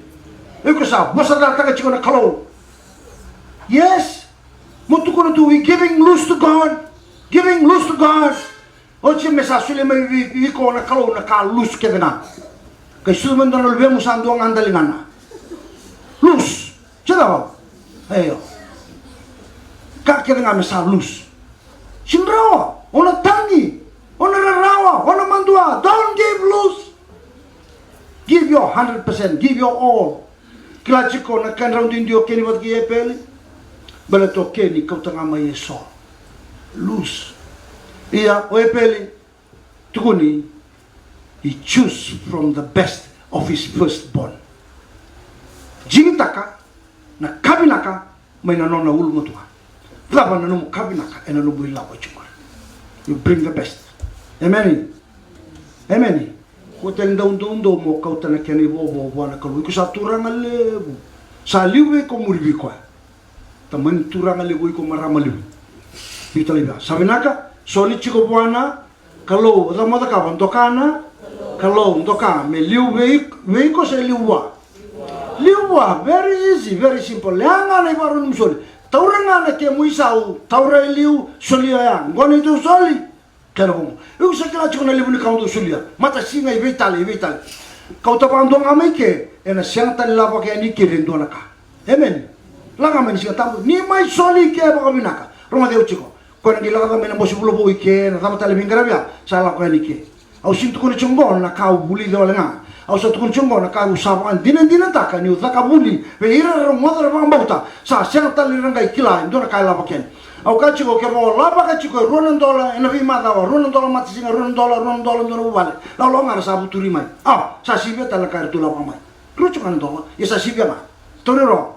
Iko sa vosacataka tiko na Kalou. Yes. Mo tukuna tu, we giving lose to God. Giving lose to God. Oti me sa solia mai vei iko na Kalou na ka lose kece ga. Kai sucu mai dua na luvemu sa dua ga daligana. Lose. Se cava? Io. Ka kece ga me sa lose. Sini rawa. O na tagi. O na rarawa. O na madua. Don't give lose. Give your hundred percent. Give your all. Kila tiko na kedrau duidui o Keni vata kei Epeli. Baleta o Keni kauta ga mai eso. Lose. Ia o Epeli, tukuni, he choose from the best of his firstborn. Digitaka na ka vinaka mai na nona ulumatua. Cava na nomu ka vinaka ena nomu ilavo e tiko? You bring the best. Emeni. Emeni. Ko tale dau doudou mo kauta na kena ivovo vua na Kalou. Iko sa turaga levu. Sa liu vei iko, muri vei koya. Tamani turaga levu, iko marama levu. Io, tale via. Sa vinaka, soli tiko vua na Kalou. Cava mo cakava? Doka na Kalou, doka. Me liu vei, vei iko se liu vua? Liu vua. Very easy, very simple. Ya ga na ivakarau ni nomu soli. Taura ga na kemu isau, taura e liu, solia ya. Qo na neitou soli. Kena vuku. Iko sa kila tiko na levu ni ka au dau solia. Matasiga, i vei tale, i vei tale. Kauta vakadua ga mai ke, ena sega tale lavaki yani i ke e dua na ka. Emeni. Lako mai na Siga Tabu, ni mai soli i ke vakavinaka. Rogoci au tiko. Ko na qai lako cava mai na bose vula vou i ke, na cava tale veiqaravi ya, sa lako yani i ke. Au sini tukuna tiko qo na ka au vulica wale ga. Au sa tukuna tiko qo na ka au sa vakadinadinataka niu caka vuli vei ira era rogoca, era vakabauta. Sa sega tale ni ra qai kila e dua na ka e lavaki yani. Au kaya tiko, kevaka o lavaka tiko e rua na dola ena veimacawa, rua na dola matasiga, rua na dola, rua na dola dua na vuvale, laulau ga era sa vuturi mai. A, sa sivia tale na ka eratou lavaka mai. Rua tiko ga na dola, ia sa sivia ga. Tauri rawa.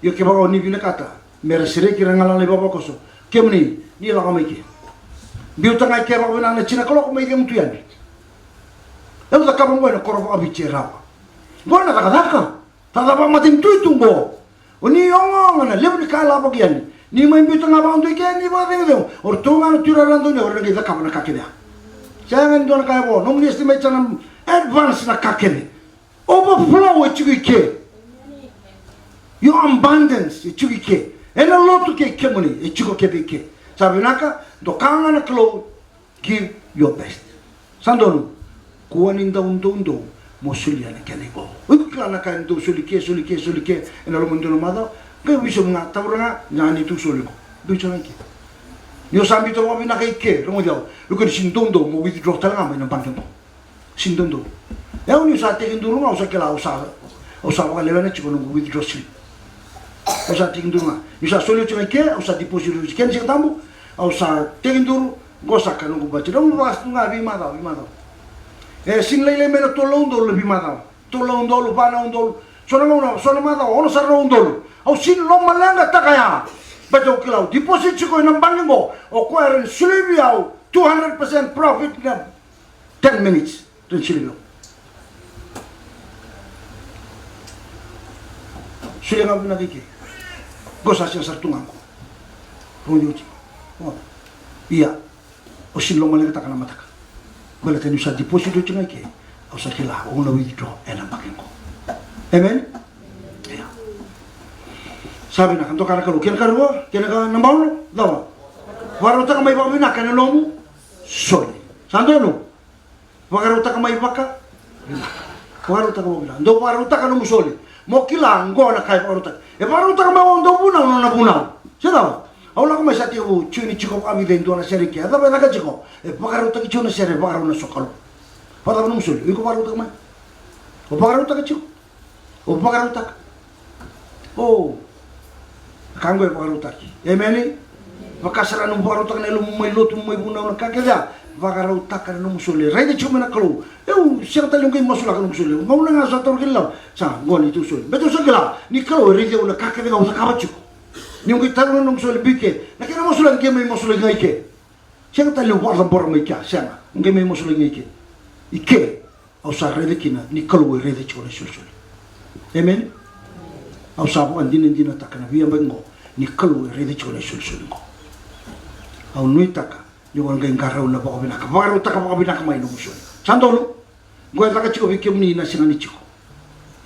Io, kevaka o ni vinakata me ra sereki ira na galala ni vavakoso, kemuni ni lako mai ke. Biuta ga i ke vakavinaka na tini na kaloko, mai cegu tu yani. Au cakava oqo ena koro vakaviti e rawa. Oqo na cakacaka. Cakacaka vakamatanitu tu oqo. O ni ogaoga na levu ni ka e lavaki yani. Ni mai biuta ga vakadua i ke, ni vakacegucegu. O ratou ga na tuirara dau ni, o ira na qai cakava na ka kece ya. Sega ni dua na ka e vo, nomuni estimate sa na advance na ka kece. Overflow e tiko i ke. Your abundance e tiko i ke. Ena lotu kei kemuni e tiko kece i ke. Sa vinaka, doka ga na Kalou, give your best. Sa donu, kua ni dau doudou mo solia na kena ivau. O iko kila na ka e dau soli ke, soli ke, soli ke ena loma ni dua na macawa. Qai viso ga, taura ga na neitou soli qo. Biuta ga i ke. Ni o sa biuta vakavinaka i ke, rogoci au. O iko ni sini doudou mo withdraw tale ga mai na baqe qo. Sini doudou. E au niu sa tekiduru ga, au sa kila, au sa, au sa vakalewena tiko noqu withdraw slip. Au sa tekiduru ga. Niu sa soli oti ga i ke, au sa deposit oti ke na Siga Tabu, au sa tekiduru, qo saka noqu budget. Au vakasuka ga veimacawa, veimacawa. E sini lailai mai na tolu na udolu na veimacawa. Tolu na udolu, va na udolu. So na gauna, so na macawa, ono sara na udolu. Au sini lomaleqataka ya. Baleta au kila, au deposit tiko ena baqe qo, o koya e rawa ni solia vei au two hundred percent profit na ten minutes. Rawa ni solia vei au. Solia ga vinaka i ke. Qo sa sega sara tu ga qo. Rogoci oti. Ia. Au sini lomaleqataka na mataka. Baleta niu sa deposit oti ga i ke, au sa kila, au na withdraw ena baqe qo. Amen? Ia. Sa vinaka, doka na Kalou. Kena karua, kena ka naba ono, cava? Vakarautaka mai vakavinaka ena nomu soli. Sa donu? Vakarautaka mai vaka. Vakarautaka vakavinaka. Dou vakarautaka nomu soli. Mo kila qo na ka e vakarautaka. E vakarautaka mai o dou vunau na nona vunau. Se cava? Au lako mai sa tekivu tuni tiko vakavica e dua na sere i ke. A cava e caka tiko? E vakarautaki tiko na sere, vakarau na sokalou. Vakacava nomu soli? O iko vakarautaka mai. O vakarautaka tiko. O vakarautaka. O. Ka qo e vakarautaki. Emeni? Vaka sara nomu vakarautaka na yalomu mai lotu, mai vunau, na ka kece ya. Vakarautaka na nomu soli. Raica tiko mai na Kalou. Au sega tale ni qai masulaka nomu soli. Gauna ga sa taura kina lavo. Sa, qo na neitou soli. Baleta au sa kila ni Kalou e raici au na ka kece ga au cakava tiko. Niu qai taura na noqu soli, biu i ke. Na kena masulaki qai mai masulaki ga i ke. Sega tale ni vakacabora mai kea, sega. Qai mai masulaki ga i ke. I ke, au sa raica kina ni Kalou e raica tiko na isolisoli. Emeni. Au sa vakadinadinataka na veiyabaki qo ni Kalou e raica tiko na isolisoli qo. Au nuitaka ni o qai qarauna vakavinaka, vakarautaka vakavinaka mai nomu soli. Sa donu. Qo e caka tiko vei kemuni na siga ni tiko.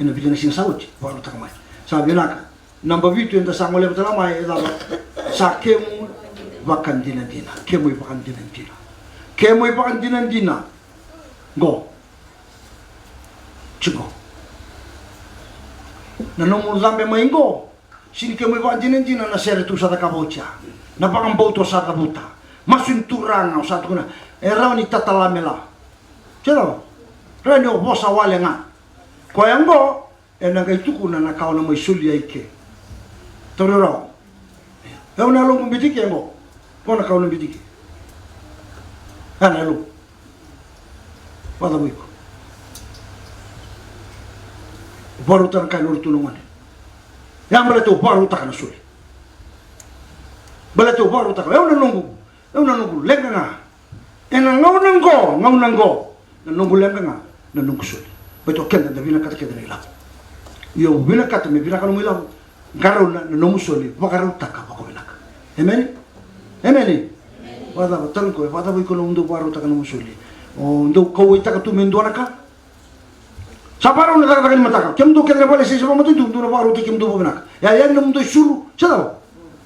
Ena vica na siga sa oti, vakarautaka mai. Sa vinaka. Naba vitu eda sa goleva tale mai, e cava? Sa kemu ivakadinadina. Kemu ivakadinadina. Kemu ivakadinadina. Qo. Tiko. Na nomu cabe mai qo. Sega ni kemu ivakadinadina na sere tu sa cakava oti ya. Na vakabauta o sa cavuta. Masu ni Turaga o sa tukuna. E rawa ni tatala me la. Se cava? Rawa ni o vosa wale ga. Koya qo, ena qai tukuna na ka o na mai solia i ke. Tauri rawa. E au na yaloqu biuti ke qo. Ko na ka o na biuti ke. A na yaloqu. Vakacava iko? Vakarautaka na ka e lori tu na gone. Ia baleta au vakarautaka na soli. Baleta au vakarautaka. Au na noqu, au na noqu leqa ga. Ena gauna qo, gauna qo. Na noqu leqa ga, na noqu soli. Baleta o keda da vinakata keda na ilavo. Ia au vinakata me vinaka nomu ilavo. Qarauna na nomu soli, vakarautaka vakavinaka. Emeni? Emeni? Vakacava, tarogi koya, vakacava iko na dau vakarautaka nomu soli? O dau kauwaitaka tu me dua na ka? Sa vakarau na cakacaka ni mataka. Kemudou kece na vale sese vakamatanitu, dou na vakarautaki kemudou vakavinaka. Ia, ia ni nomudou isulu, se cava?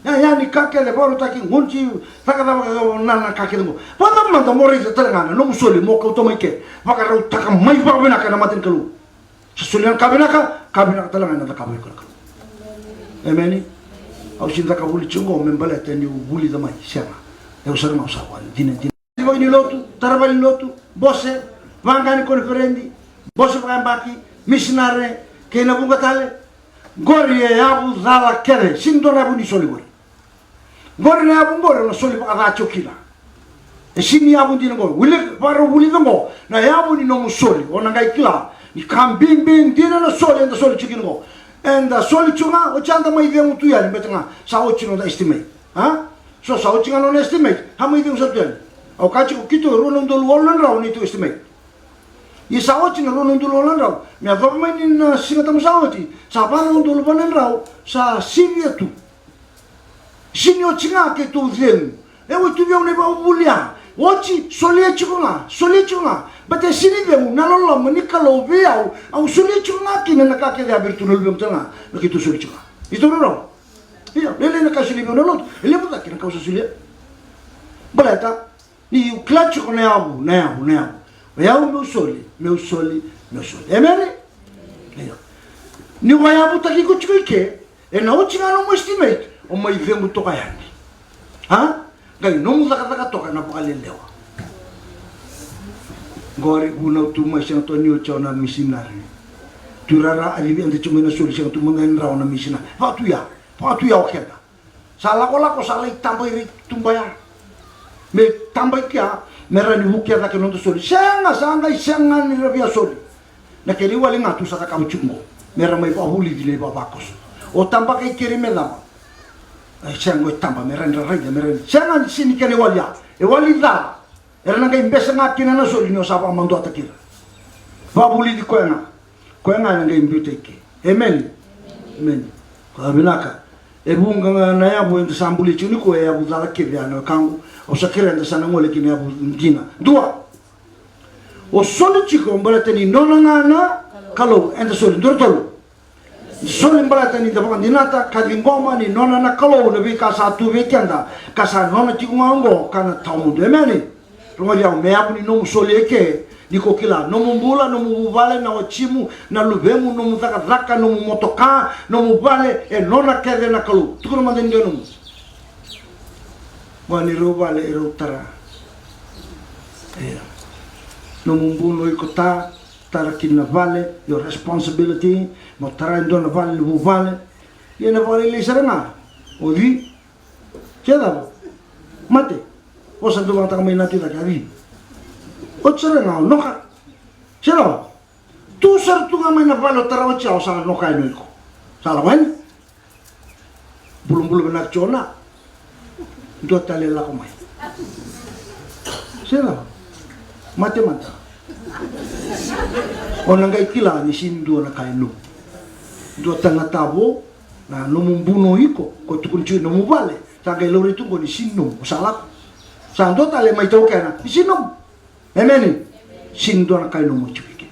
Ia, ia ni ka kece vakarautaki, gunu ti, cakacaka, na, na ka kece qo. Vakacava mada mo raica tale ga na nomu soli, mo kauta mai ke. Vakarautaka mai vakavinaka ena mata ni Kalou. Sa solia na ka vinaka, ka vinaka tale ga ena cakava iko na Kalou. Emeni. Au sega ni caka vuli tiko qo me baleta niu vulica mai, sega. Au sara ga au sa vakadinadina. Vale ni lotu, tara vale ni lotu, bose, vaqa ni koniferedi, bose vakayabaki, misinare, kei na vuqa tale. Qori e yavu cala kece, sega ni dua na yavu ni soli qori. Qori na yavu qori o na soli vakaca tiko kina. E sega ni yavu dina qori. Wili, vakarau vulica qo na yavu ni nomu soli. O na qai kila ni ka bibi dina na soli eda soli tiko kina qo. Eda soli tiko ga, oti eda mai cegu tu yani, baleta ga sa oti noda estimate. A? So sa oti ga nona estimate, a mai cegu sara tu yani. Au kaya tiko keitou e rua na udolu walu na drau neitou estimate. Ia sa oti na rua na udolu walu na drau. Me yacova mai ni na Siga Tabu sa oti, sa va na udolu va na drau sa sivia tu. Sega ni oti ga keitou cegu. E oti tu vei au na ivakavuvuli ya. Oti, solia tiko ga, solia tiko ga. Baleta e sega ni cegu na loloma ni Kalou vei au. Au solia tiko ga kina na ka kece a vei iratou na luvemu tale ga. Na keitou soli tiko ga. Iratou rau. Ia, lailai na ka e solia vei au na lotu. E levu cake na ka au sa solia. Baleta niu kila tiko na yavu, na yavu, na yavu. O yau meu soli, meu soli, meu soli. Emeni? Io. Niu vakayavutaki iko tiko i ke, ena oti ga nomu estimate, o mai cegu toka yani. A? Qai nomu cakacaka toka na vakalelewa. Qori vunau tu mai, sega tu ni oti au na misinari. Tu rara a civi eda tiko mai na soli, sega tu mada ni rawa na misinari. Vakatu ya, vakatu ya o keda. Sa lakolako sa lai taba i rai tuba ya. Me taba i kea, me ra ni vukea cake noda soli. Sega, sa qai sega ni ra via soli. Na kena iwali ga tu sa cakava tiko qo. Me ra mai vakavulici na ivavakoso. O tabaka i keri me cava? E sega qo e taba, me ra ni ra raica, me ra ni. Sega ni sega ni kena iwali ya. E wali cala. Era na qai bese ga kina na soli ni o sa vakamaduataki ira. Vakavulici koya ga. Koya ga ena qai biuta i ke. Emeni. Emeni. Koya vinaka. E vuqa ga na yavu eda sa buli tiko nikua, e yavu cala kece ya na wekaqu. Au sa kerea eda sa na gole ki na yavu dina. Dua. O soli tiko baleta ni nona ga na Kalou, eda soli. Dua, tolu. Soli baleta ni da vakadinata ka ciqoma ni nona na Kalou na veika sa tu vei keda, ka sa nona tiko ga oqo ka na tawamudu. Emeni. Rogoci au, me yavu ni nomu soli eke, ni ko kila, nomu bula, nomu vuvale, na watimu, na luvemu, nomu cakacaka, nomu motoka, nomu vale, e nona kece na Kalou. Tukuna mada ni dua nomu. Vua ni rau vale, e rau tara. Ia. Nomu bula o iko ta, tara kina na vale, your responsibility, mo tara e dua na vale ni vuvale. Ia na vakalailai sara ga, o ci, se cava? Mate. O sa dau vagataka mai na tu cake a ci. Oti sara ga o noka. Se cava? Tu sara tu ga mai na vale o tara oti ya o sa noka yani o iko. Sa lako yani. Bulabula vinaka tiko na. Dua tale e lako mai. Sega. Mate mada. O na qai kila ni sini dua na ka e nomu. Dua tale na tavo, na nomu buno iko, ko tukuni tiko i nomu vale. Sa qai laurai tu qo ni sini nomu, sa lako. Sa dua tale mai taukena, ni sini nomu. Emeni. Sini dua na ka e nomu tiko i ke.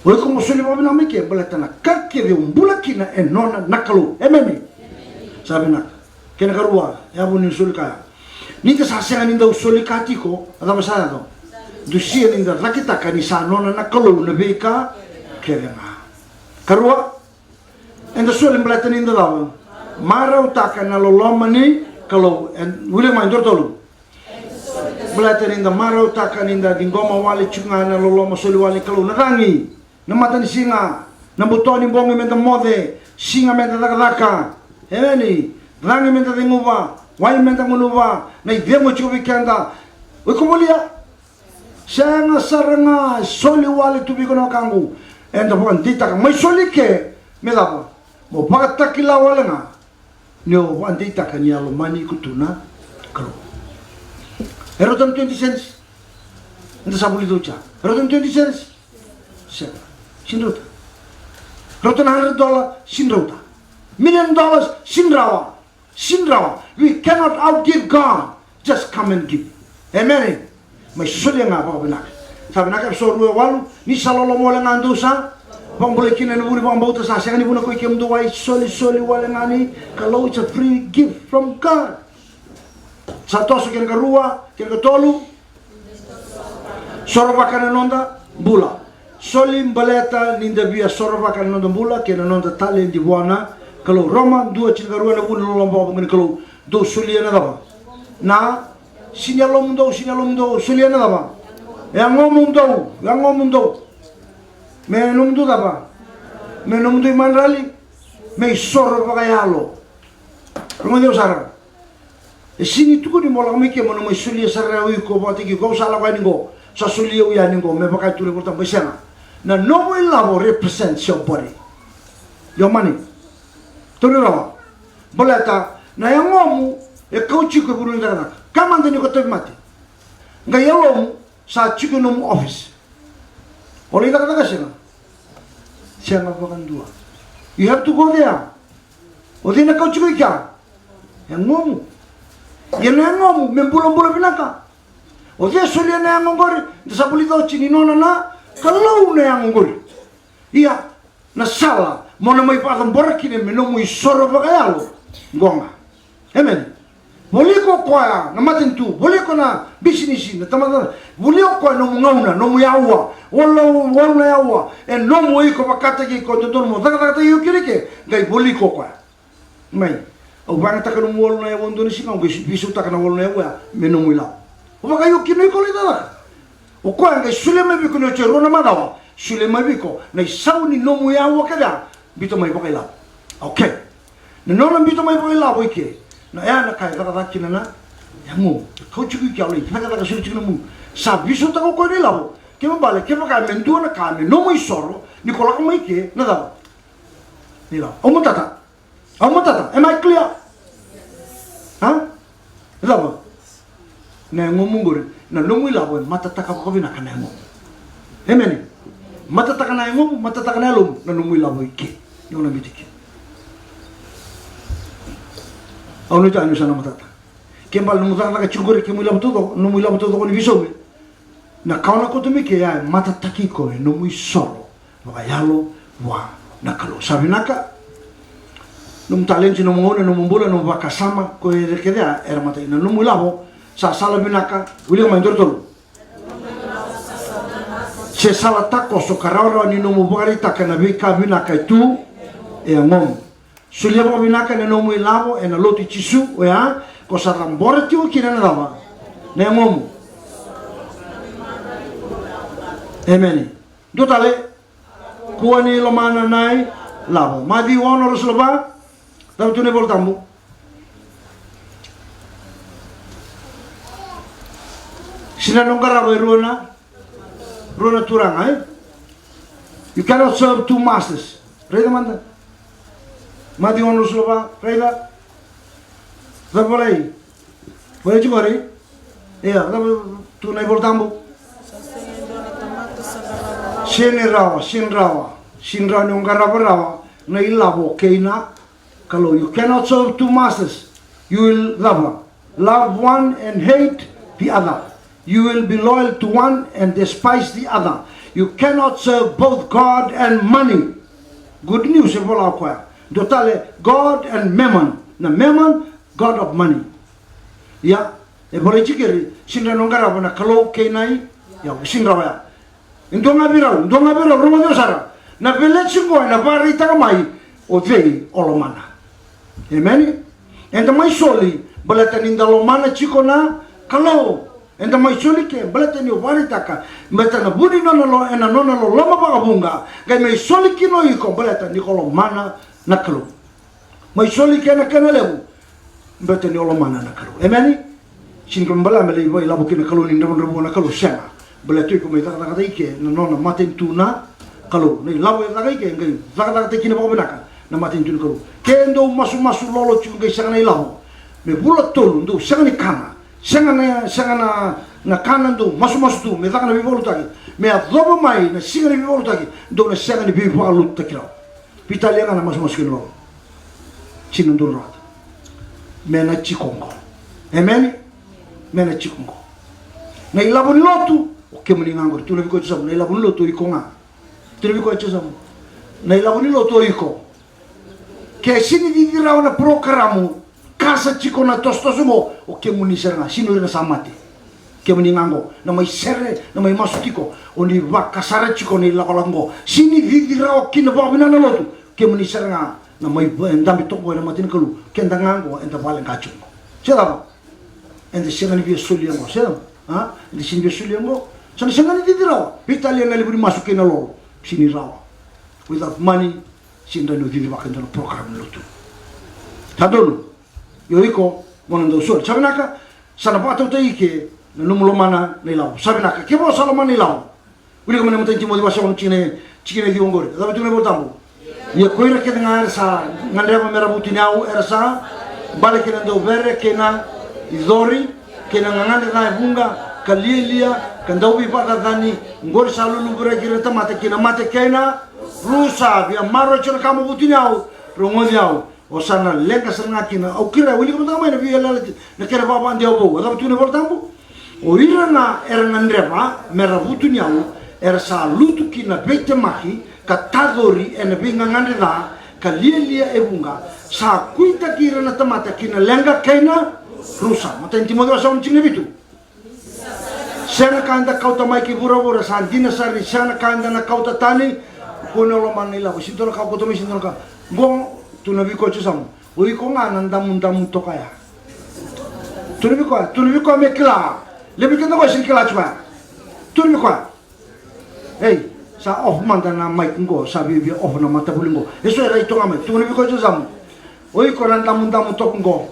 O iko mo soli vakavinaka mai ke, baleta na ka kece o bula kina e nona na Kalou. Emeni. Sa vinaka. Kena karua, e yavu ni soli kaya. Ni da sa sega ni dau soli ka tiko, a cava sa yaco? Dusia ni da cakitaka ni sa nona na Kalou na veika kece ga. Karua, eda soli baleta ni da cava? Marautaka na loloma ni Kalou. E, wili mai, dua, tolu. Baleta ni da marautaka ni da ciqoma wale tiko ga na loloma soli wale ni Kalou. Na cagi, na matanisiga, na buto ni bogi me da moce, siga me da cakacaka. Emeni. Cagi me da ceguva, wai me da gunuva, na icegu e tiko vei keda. O iko volia? Sega sara ga, e soli wale tu vei iko na wekaqu. Eda vakadeitaka, mai soli ke, me cava? Mo vakatakila wale ga ni o vakadeitaka ni a lomani iko tu na Kalou. E rauta na twenty cents? Eda sa vulica oti ya. E rauta na twenty cents? Sega. Sini rauta. Rauta na hundred dollar? Sini rauta. Million dollars? Sini rawa. Sini rawa. We cannot outgive God. Just come and give. Amen. Mai solia ga vakavinaka. Sa vinaka, Efeso rua, walu. Ni sa loloma wale ga dou sa vakabulai kina ena vuku ni vakabauta, sa sega ni vuna koi kemudou, a isolisoli wale ga ni Kalou. It's a free gift from God. Sa toso kena karua, kena katolu. Sorovaka na noda bula. Soli baleta ni da via sorovaka na noda bula kei na noda taledi vua na Kalou. Roma dua, tinikarua, ena vuku ni loloma vakavuqa ni Kalou, dou solia na cava? Na, sini yalomudou, sini yalomudou, solia na cava? Yagomudou, yagomudou. Me nomudou cava? Me nomudou imadrali. Me isoro vakayalo. Rogoci au sara. E sini tukuni mo lako mai ke mo na mai solia sara o iko vakataki iko. Au sa lako yani qo, sa solia au yani qo, me vaka e tukuna na iVolatabu, e sega. Na nomu ilavo represents your body. Your money. Tauri rawa. Baleta na yagomu e kauti iko e vanua ni cakacaka. Kaya mada ni ko tauvimate, qai yalomu sa tiko e nomu office. O lai cakacaka? Sega. Sega vakadua. You have to go there. O cei na kauti iko i kea? Yagomu. Ia na yagomu me bulabula vinaka. O cei e solia na yago qori? Da sa vulica oti ni nona na Kalou na yago qori. Ia na sala mo na mai vakacabora kina me nomu isoro vakayalo, qo ga. Amen. Voli iko o koya na matanitu, voli iko na bisinisi, na tamata, voli o koya nomu gauna, nomu yaua, walu, walu na yaua e nomu o iko vakataki iko, dodonu mo cakacakataki iko kina i ke, qai voli iko o koya. Mai, au vakayagataka nomu walu na yaua dua na siga, au qai veisautaka na walu na yaua ya me nomu ilavo. O vakaio kina o iko lai cakacaka. O koya qai solia mai vei iko ni oti e rua na macawa, solia mai vei iko na isau ni nomu yaua kece ya, biuta mai vakailavo. Okay. Na nona biuta mai vakailavo i ke, na ya na ka e cakacaka kina na yagomu. Kauti iko i ke, au lai cakacaka, solia tiko na nomu. Sa veisautaka o koya na ilavo. Kena ibalebale, kevaka me dua na ka me nomu isoro ni ko lako mai ke, na cava? Na ilavo. Au matata. Au matata. Am I clear? A? Cava? Na yagomu qori, na nomu ilavo e matataka vakavinaka na yagomu. Emeni. Matataka na yagomu, matataka na yalomu, na nomu ilavo i ke. Ni o na biuti ke. Au nuitaka ni o sa na matata. Kena ibalebale nomu cakacaka tiko qori, kemu ilavo taucoko, nomu ilavo taucoko ni veisaumi. Na ka o na kauta mai ke ya e matataki iko e nomu isoro vakayalo vua na Kalou. Sa vinaka. Nomu talenti, nomu gauna, nomu bula, nomu vakasama, ko ira kece ya era matai. Na nomu ilavo sa sala vinaka, wilika mai, dua, tolu. Se sala takoso ka rawarawa ni nomu vakaraitaka na veika vinaka e tu e yagomu. Solia vakavinaka na nomu ilavo ena lotu i Jisu, oya ko sa cabora tiko kina na cava? Na yagomu. Emeni. Dua tale. Kua ni lomana na ilavo. Maciu ono, ruasagavulu ka va. Cava tu na iVolatabu? Sega ni dodonu mo qarava e rua na, rua na turaga, e? You cannot serve two masters. Raica mada. Maciu ono, ruasagavulu ka va, raica. Cava e volai? Volai tiko qori. Ia, cava tu na iVola Tabu? Sega ni rawa, sega ni rawa, sega ni rawa ni o qarava rawa na ilavo kei na Kalou. You cannot serve two masters. You will cava? Love one and hate the other. You will be loyal to one and despise the other. You cannot serve both God and money. Good news e vola o koya. Dua tale, God and mammon. Na mammon, god of money. Ia, e volai tiko keri, sega ni rawa ni o qarava na Kalou kei na i, ia, sega ni rawa ya. E dua ga vei rau, dua ga vei rau, rogoci au sara. Na veleti qo ena vakaraitaka mai o cei o lomana. Emeni. Eda mai soli baleta ni da lomana tiko na Kalou. Eda mai soli ke baleta ni o vakaraitaka, baleta na vu ni nona lo, ena nona loloma vakavuqa, qai mai soli kina o iko baleta ni ko lomana na Kalou. Mai soli kena, kena levu. Baleta ni o lomana na Kalou. Emeni? Sega ni ko me baleta me lai vakailavo kina Kalou ni dravudravua na Kalou, sega. Baleta o iko mai cakacakataki ke na nona matanitu na Kalou. Na ilavo e caka i ke, qai cakacakataki kina vakavinaka na matanitu na Kalou. Ke dou masumasu lolo tiko qai sega na ilavo, me vula tolu dou sega ni kana, sega na, sega na, na kana, dou masumasu tu me caka na veivakalotutaki, me yacova mai na siga ni veivakalotutaki, dou na sega ni veivakalotutaki rawa. Veitalia ga na masumasu kei na lolo. Sega ni dua na rawata. Me na tiko qo. Emeni? Me na tiko qo. Na ilavo ni lotu, o kemuni ga qori. Tukuna vei koya e yasamu, na ilavo ni lotu o iko ga. Tukuna vei koya e yasamu, na ilavo ni lotu o iko. Ke sega ni cici rawa na porokaramu, ka sa tiko na tosotoso qo, o kemuni sara ga, sega ni o ira na sa mate. Kemuni ga qo, na mai sere, na mai masu tiko, o ni vakasara tiko na ilakolako qo. Sega ni cici rawa kina vakavinaka na lotu, kemuni sara ga na mai va-, dabe toka qo ena mata ni Kalou, keda ga qo eda vakaleqa tiko qo. Se cava? Eda sega ni via solia qo, se cava? A? Eda sega ni via solia qo. Sa na sega ni cici rawa. Veitalia na levu ni masu kei na lolo. Sega ni rawa. Without money, sega ni rawa ni o cicivaka e dua na program ni lotu. Sa donu. Io iko, mo na dau soli. Sa vinaka, sa na vakatautaki ike na nomu lomana na ilavo. Sa vinaka, kevaka o sa lomana na ilavo. Wilika mai na imatai ni Timoci wase ono, tikina, tikina e ciwa qori. Cava e tukuna na iVola Tabu? Ia ko ira kece ga era sa gadreva me ra vutuniyau, era sa bale kei na dauvere, kei na icori, kei na gagadre ca e vuqa, ka lialia, ka dauveivakacacani, qori sa luluvu ira na tamata ki na mate kei na rusa. Via maroroya tiko na ka mo vutuniyau, rogoci au. O sa na leqa sara ga kina. Au kerea, wilika mada ga mai na veiyalayalati, na kena vakavakadewa vou. A cava tukuna na iVola Tabu? O ira ga era gadreva me ra vutuniyau, era sa lutu ki na veitemaki, ka tacori ena veigagadre ca, ka lialia e vuqa, sa kuitaki ira na tamata ki na leqa kei na rusa. Matai ni Timoci wase ono, tikina e vitu. Sega na ka eda kauta mai ki vuravura, sa dina sara ni sega na ka eda na kauta tani. Ko na lomana na ilavo, sega ni dua na ka o kauta mai, sega ni dua na ka. Qo, tukuna vei koya e yasamu, o iko ga na damudamu toka ya. Tukuna vei koya, tukuna vei koya me kila. Levu vei keda qo sega ni kila tiko ya. Tukuna vei koya. Ei, sa off mada na mic qo, sa viavia off na matavuli qo. Eso e rai toka mai, tukuna vei koya e yasamu. O iko na damudamu toka qo.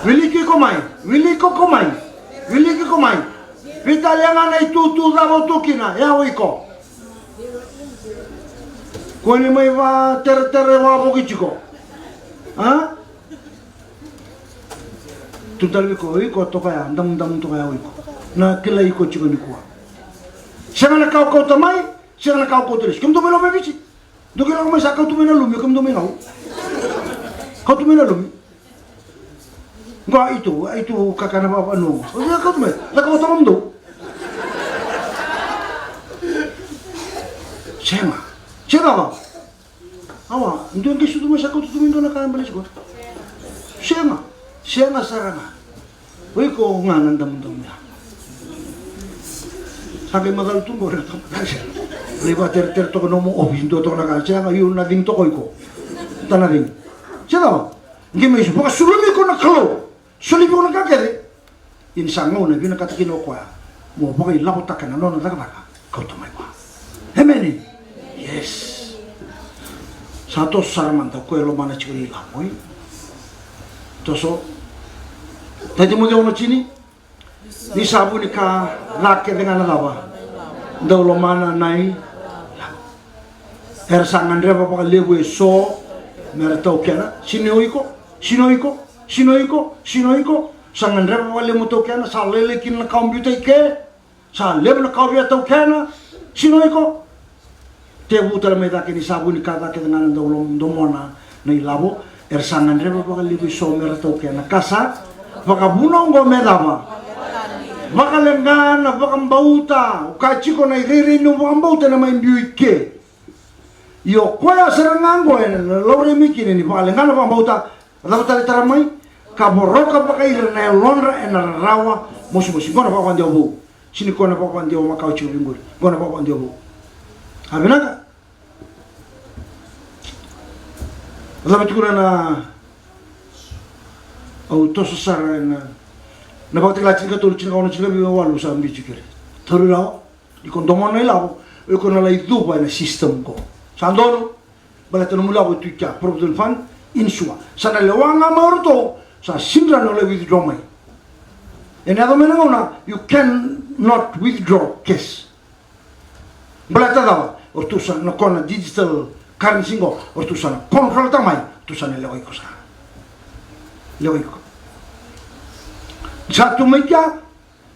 Wiliki iko mai, wiliki iko mai, wiliki iko mai. Veitalia ga na itutu cava o tu kina, ia o iko. Kua ni mai vateretere wavoki tiko. A? Tukuna tale vei iko, o iko toka ya, damudamu toka ya o iko. Na kilai iko tiko nikua. Sega na ka o kauta mai, sega na ka o kauta lesu. Kemudou mai Loma i Viti. Dou qai lako mai sa kauta mai na lumi, kemudou mai Gau. Kauta mai na lumi. Qo a itu, a itu kakana vakavanua qo. O ya kauta mai, na kauta mai mudou. Sega. Sega vaka. Awa, dua qai sucu mai sa kauta tu mai dua na ka e baleti koya. Sega, sega sara ga. O iko ga na damudamu ya. Sa qai macala tu qori na tamata. Lai vakateretere toka nomu office, dua toka na ka, sega, you nothing toka o iko. Ta nothing. Sega, qai mai vakasulumi iko na Kalou. Soli vei iko na ka kece. Ia ni sa gauna e vinakata kina o koya mo vakailavotaka na nona cakacaka, kauta mai vua. Emeni. Yes. Sa toso sara mada o koya e lomana tiko na ilavo, e? Toso. Timoci ono tini. Ni sa vu ni ka ca kece ga na cava? Dau lomana na ilavo. Era sa gadreva vakalevu eso me ra taukena. Sega ni o iko, sega ni o iko, sega ni o iko, sega ni o iko. Sa gadreva vakalevu mo taukena, sa lailai kina na ka o biuta i ke. Sa levu na ka o via taukena. Sega ni o iko. Tekivu tale mai cake ni sa vu ni ka cake ga na dau lom-, domona na ilavo. Era sa gadreva vakalevu eso mera taukena. Ka sa vakavuna oqo me cava? Vakaleqa na vakabauta. O ka tiko na irairai ni vakabauta ena mai biu i ke. Io, koya sara ga oqo ena laurai mai kina ni vakaleqa na vakabauta. Cava tale tara mai? Ka voroka vakaira na yalodra ena rarawa mosimosi. Qo na vakavadewa vou. Sega ni koya na vakavadewa makawa tiko vei qori. Qo na vakavadewa vou. A vinaka. Cava tukuna na, au toso sara ena, na Vakatakila tinikatolu, tinikaono, tinikavitu, walu sa biu tiko keri. Tauri rawa. Ni ko domona na ilavo, o iko na lai cuva ena system qo. Sa donu, baleta nomu ilavo e tu i kea, Provident Fund, insure. Sa na lewa ga mai o ratou, sa sega ni rawa ni lai withdraw mai. Ena yaco mai na gauna, you cannot withdraw cash. Baleta cava, o ratou sa na kona digital currency qo, o ratou sa na control-taka mai, o ratou sa na lewa iko sara. Lewa iko. Sa tu mai kea,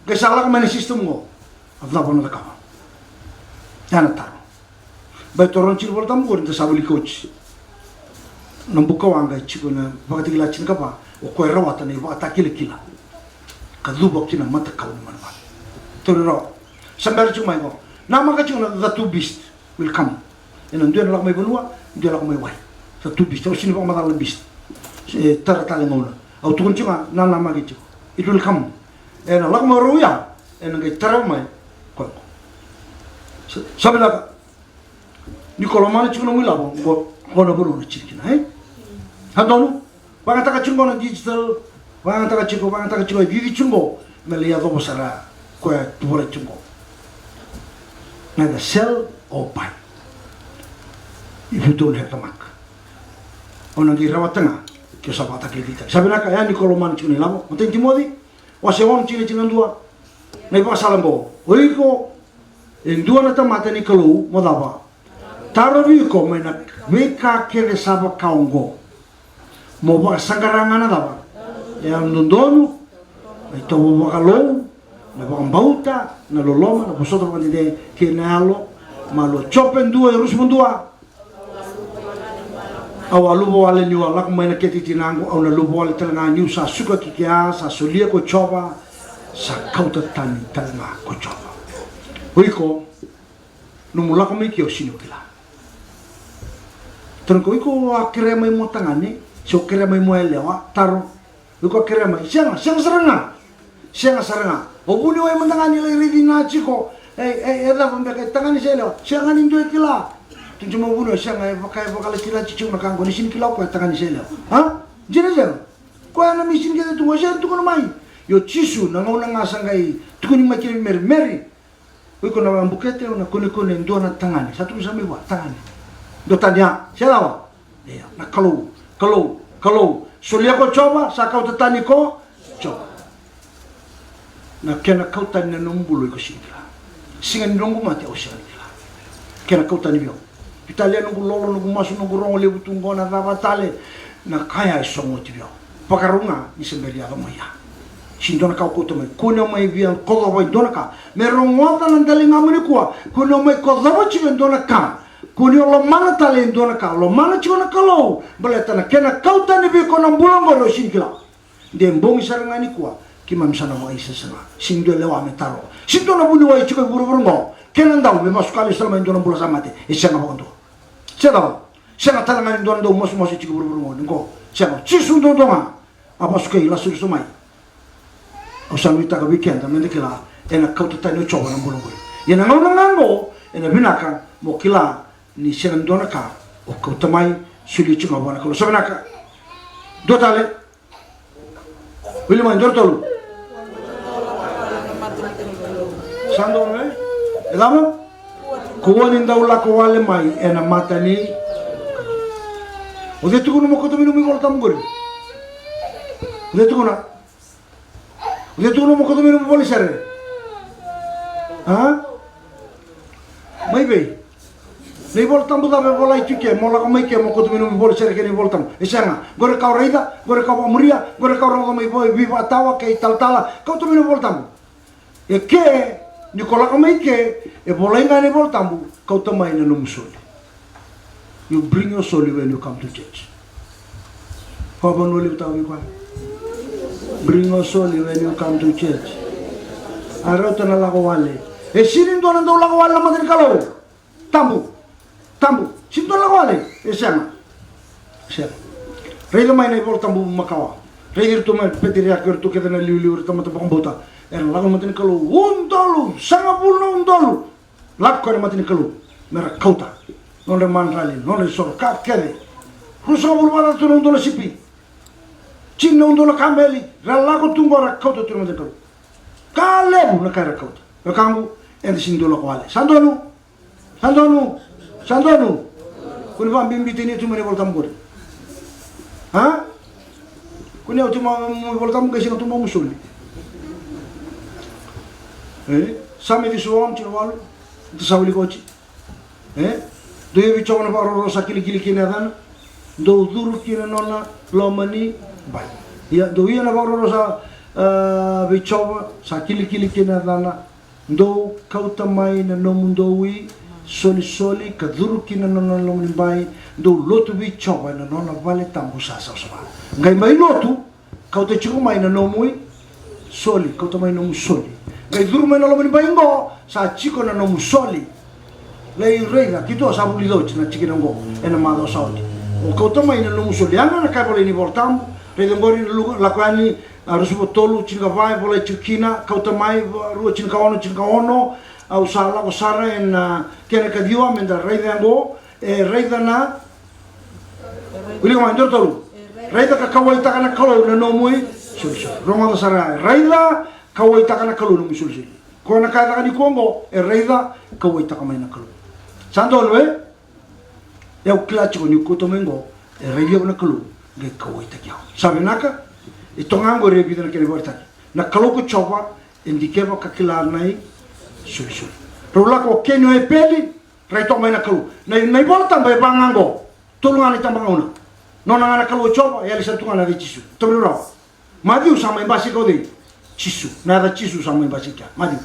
qai sa lako mai na system qo. A cava na cakava? Ya na taro. Bai toro na tiko ni Volatabu qori da sa wilika oti. Na bukawaqa e tiko na Vakatakila tinikava, o koya e rawata na ivakatakilakila ka cuva kina na matakau ni manumanu. Tauri rawa. Sa bera tiko mai qo. Namaka tiko na the two beast will come. Ena dua ena lako mai vanua, dua e lako mai wai. Sa tu beast, au sega ni vakamacala na beast. E tara tale gauna. Au tukuna tiko ga, nanamaki tiko. It will come. Ena lako mai rau ya, ena qai tarava mai. Koya qo. Sa, sa vinaka. Ni ko lomana tiko nomu ilavo, qo, qo na vanua na tiko kina, e? Sa donu? Vakayagataka tiko na digital, vakayagataka tiko, vakayagataka tiko, e cici tiko, me lai yacova sara koya tu volai tiko. Neither sell or buy. If you don't have the mark. O na qai rawata ga, ke o sa vakatakilakila. Sa vinaka, ya ni ko lomana tiko na ilavo. Matai ni Timoci, wase ono, tikina tinikadua. Na ivakasala qo. O iko, e dua na tamata ni Kalou, mo cava? Tarovi iko mai na veika kece sa vaka oqo. Mo vakasaqara ga na cava? E yalododonu, na itovo vakalou, na vakabauta, na loloma, na vosota vakadede, kei na yalo malua. Jope dua, e ruasagavulu ka dua. Au a luvawale niu a lako mai na kete i tinaqu, au na luvawale tale ga niu sa suka ki kea, sa solia ko Jiova, sa kauta tani tale ga ko Jiova. O iko, nomu lako mai ke o sega ni kila. Taro ko iko, a kerea mai mo tagane, se o kerea mai mo yalewa, taro. O iko a kerea mai, sega, sega sara ga. Sega sara ga. O vuniwai mada ga ni lai raici na tiko. E, e, e cava beka, e tagane se yalewa? Sega ni dua e kila. Tukuna tiko mai o vuniwai, sega, e vaka, e vakalatila tiko na ka qo, ni sega ni kila o koya e tagane se yalewa. A? Dina sega. Koya na misini kece tu qo, sega ni tukuna mai. Io Jisu, na gauna ga sa qai tukuni mai kina vei Meri, Meri, o iko na bukete, o na kunekune e dua na tagane. Sa tukuni sara mai vua, tagane. Dua tani ya, se cava? Ia, na Kalou, Kalou, Kalou. Solia ko Jiova, sa kauta tani ko Jiova. Na kena kau tani na nomu bula o iko sega ni kila. Siga ni noqu mate au sega ni kila. Kena kau tani vei au. Vitalia noqu lolo, noqu masu, noqu rogo levu tu qo, na cava tale. Na ka ya e sogo oti vei au. Vakarau ga ni se bera ni yaco mai ya. Sega ni dua na ka au kauta mai. Kua ni o mai via kocova e dua na ka. Me rogoca na daligamu nikua. Kua ni o mai kocova tiko e dua na ka. Kua ni o lomana tale e dua na ka. Lomana tiko na Kalou. Baleta na kena kau tani vei iko na bula oqori o sega ni kila. De bogi sara ga nikua, keimami sa na vakaisasa ga. Sega ni dua e lewa me taro. Sega ni dua na vuniwai tiko e vuravura oqo. Kena dau me vasu ka lesu tale mai e dua na bula sa mate. E sega vakadua. Se cava? Sega tale ga ni dua na dau masumasu e tiko e vuravura oqo. Ni qo. Sega. Jisu duadua ga. A vasu kei Lasarusa mai. Au sa nuitaka vei keda meda kila, ena kauta tani o Jiova na bula oqori. Ia na gauna ga oqo, ena vinaka mo kila ni sega ni dua na ka o kauta mai, solia tiko ga vua na Kalou. Sa vinaka. Dua tale. Wili mai, dua tolu. Sa donu, e? E cava? Kua ni dau lako wale mai ena mata ni. O cei tukuna mo kauta mai nomu iVolatabu qori? O cei tukuna? O cei tukuna mo kauta mai nomu ivola ni sere? A? Mai vei? Na iVola Tabu cava e volai tu ke, mo lako mai ke, mo kauta mai nomu ivola sere kei na iVola Tabu. E sega, qori kau raica, qori kau vakamuria, qori kau rogoca mai vo-, veivakatawa kei talatala, kauta mai na iVola Tabu. E ke, ni ko lako mai ke, e volai ga na iVola Tabu, kauta mai na nomu soli. You bring your soli when you come to church. Vakavanua levu tawa vei koya. Bring your soli when you come to church. A rauta na lako wale. E sini dua na dau lako wale na mata ni Kalou. Tabu. Tabu. Sini dua lako wale. E sega. Sega. Raica mai na iVola Tabu makawa. Raici iratou mai peteriaki, iratou kece na liuliu, iratou tamata vakabauta. Era lako na mata ni Kalou. Udolu, sagavulu na udolu. Lako na mata ni Kalou. Mera kauta. Nodra madrali, nodra isoro, ka kece. Ruasagavulu vakacaca tu na udolu na sipi. Tini na udolu na kameli. Ra lako tu qo ra kauta tu na mata ni Kalou. Ka levu na ka era kauta. Wekaqu, eda sini dau lako wale. Sa donu. Sa donu. Sa donu. Ko ni vakabibitaki tu mai na iVola Tabu qori. A? Ko ni au tu mai na iVola Tabu qai sega tu mai na soli. E? Same ciwasagavulu ka walu. Eda sa wilika oti. E? Dou ia vei Jiova na vakaroro sa kilikili kei na yacana. Dou curu ki na nona lomanibai. Ia, dou ia na vakaroro sa, a, vei Jiova sa kilikili kei na yacana. Dou kauta mai na nomudou isolisoli ka curu ki na nona lomanibai, dou lotu vei Jiova ena nona vale tabu sa savasava. Qai mai lotu, kauta tiko mai na nomu isoli, kauta mai nomu soli. Qai curu mai na lomanibai qo, sa tiko na nomu soli. Lai raica, keitou sa vulica oti na tikina qo ena macawa sa oti. O kauta mai na nomu soli. Ya ga na ka e volai ni iVola Tabu. Raica qori na Luke, Lako Yani, a, ruasagavulu ka tolu, tinikava, e volai tiko kina, kauta mai, va-, rua, tinikaono, tinikaono, au sa lako sara ena, a, kena ikaciwa, meda raica qo, e raica na, wilika mai, dua, tolu. Raica ka kauwaitaka na Kalou na nomu isolisoli. Rogoca sara, raica, kauwaitaka na Kalou na nomu isolisoli. Ko na ka e caka nikua qo, e raica, kauwaitaka mai na Kalou. Sa donu, e? E au kila tiko niu kauta mai qo, e raici au na Kalou, qai kauwaitaki au. Sa vinaka, e toka qori e vica na kena ivakaraitaki. Na Kalou ko Jiova, e dikeva ka kila na isolisoli. Rau lako o Keni, o Epeli, rai toka mai na Kalou. Na, na iVola Tabu e va ga qo, tolu ga na itabagauna. Nona ga na Kalou o Jiova, e yali sara tu ga na yaca i Jisu. Tabu rawa. Maciu sa mai basika o cei? Jisu. Na yaca Jisu sa mai basika. Maciu.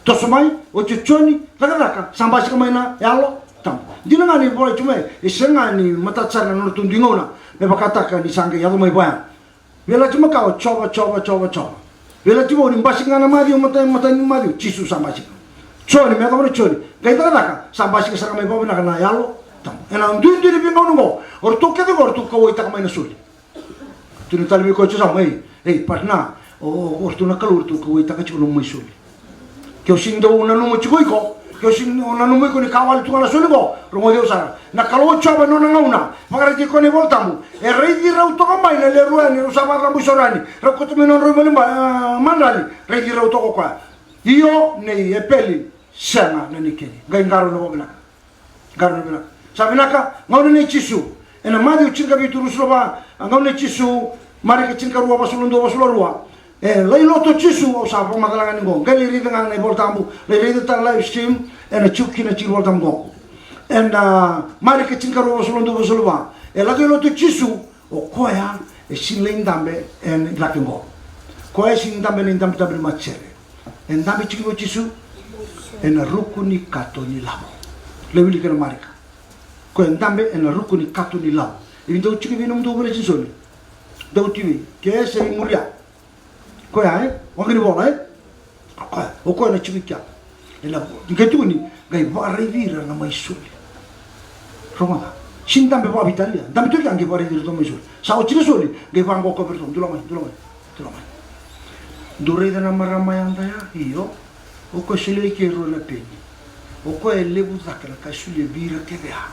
Toso mai, oti o Joni, Cakacaka, sa basika mai na Yalo Tabu. Dina ga ni volai tu mai, e sega ni matata sara na nodratou dui gauna me vakataka ni sa qai yaco mai vaya. Veiyalayalati Makawa, Jiova, Jiova, Jiova, Jiova. Veiyalayalati Vou ni basika ga na Maciu, matai, matai ni Maciu, Jisu sa basika. Joni, me yacova na Joni, qai Cakacaka, sa basika sara ga mai vakavinaka na Yalo Tabu. Ena duidui ni veigauna oqo, o ratou kece oqo o ratou kauwaitaka mai na soli. Tukuna tale vei koya o Jisu, ei, ei, partner, o, o, o ratou na Kalou, o ratou kauwaitaka tiko na nomu mai soli. Ke o sega ni dau nanuma tiko iko, ke o sega ni nanuma iko ni ka wale tu ga na soli qo, rogoci au sara. Na Kalou o Jiova ena nona gauna, vakaraitaki koya na iVola Tabu, e raici rau toka mai na lewe rua yani, rau sa vakacabo isoro yani, rau kauta mai na nodrau maliba, e, madrali, raici rau toka o koya. Io nei Epeli, sega na nei Keni. Qai qarauna vakavinaka. Qarauna vinaka. Sa vinaka, gauna nei Jisu. Ena Maciu tinikavitu, ruasagavulu ka va, a, gauna nei Jisu, Marika tinikarua, vasagavulu ka dua, vasagavulu ka rua. E, lai lotu o Jisu, au sa vakamacala ga ni qo. Qai lai raica ga na iVola Tabu, lai raica tale live stream, ena tiko kina tiko iVola Tabu qo. Ena, a, Marika tinikarua, vasagavulu ka dua, vasagavulu ka va. E lako i lotu o Jisu, o koya e sega ni lai dabe ena cake qo. Koya e sega ni dabe ena idabedabe ni matasere. E dabe tiko vei Jisu ena ruku ni kato ni lavo. Lai wilika na Marika. Koya e dabe ena ruku ni kato ni lavo. E dau tiko vei nomudou vale ni soli? Dau tiko vei? Ke sa i muria. Koya, e? Waqa ni vola, e? O koya, o koya na tiko i kea. Ena, qai tukuni, qai vakaraici ira na mai soli. Rogoca. Sega ni dabe vakaveitalia. Dabe tu i kea qai vakaraici ira na mai soli. Sa oti na soli, qai vaqo o koya vei iratou. Dula mai, dula mai, dula mai. Dou raica na marama yada ya? Io. O koya e solia eke e rua na peni. O koya e levu cake na ka e solia vei ira kece ya.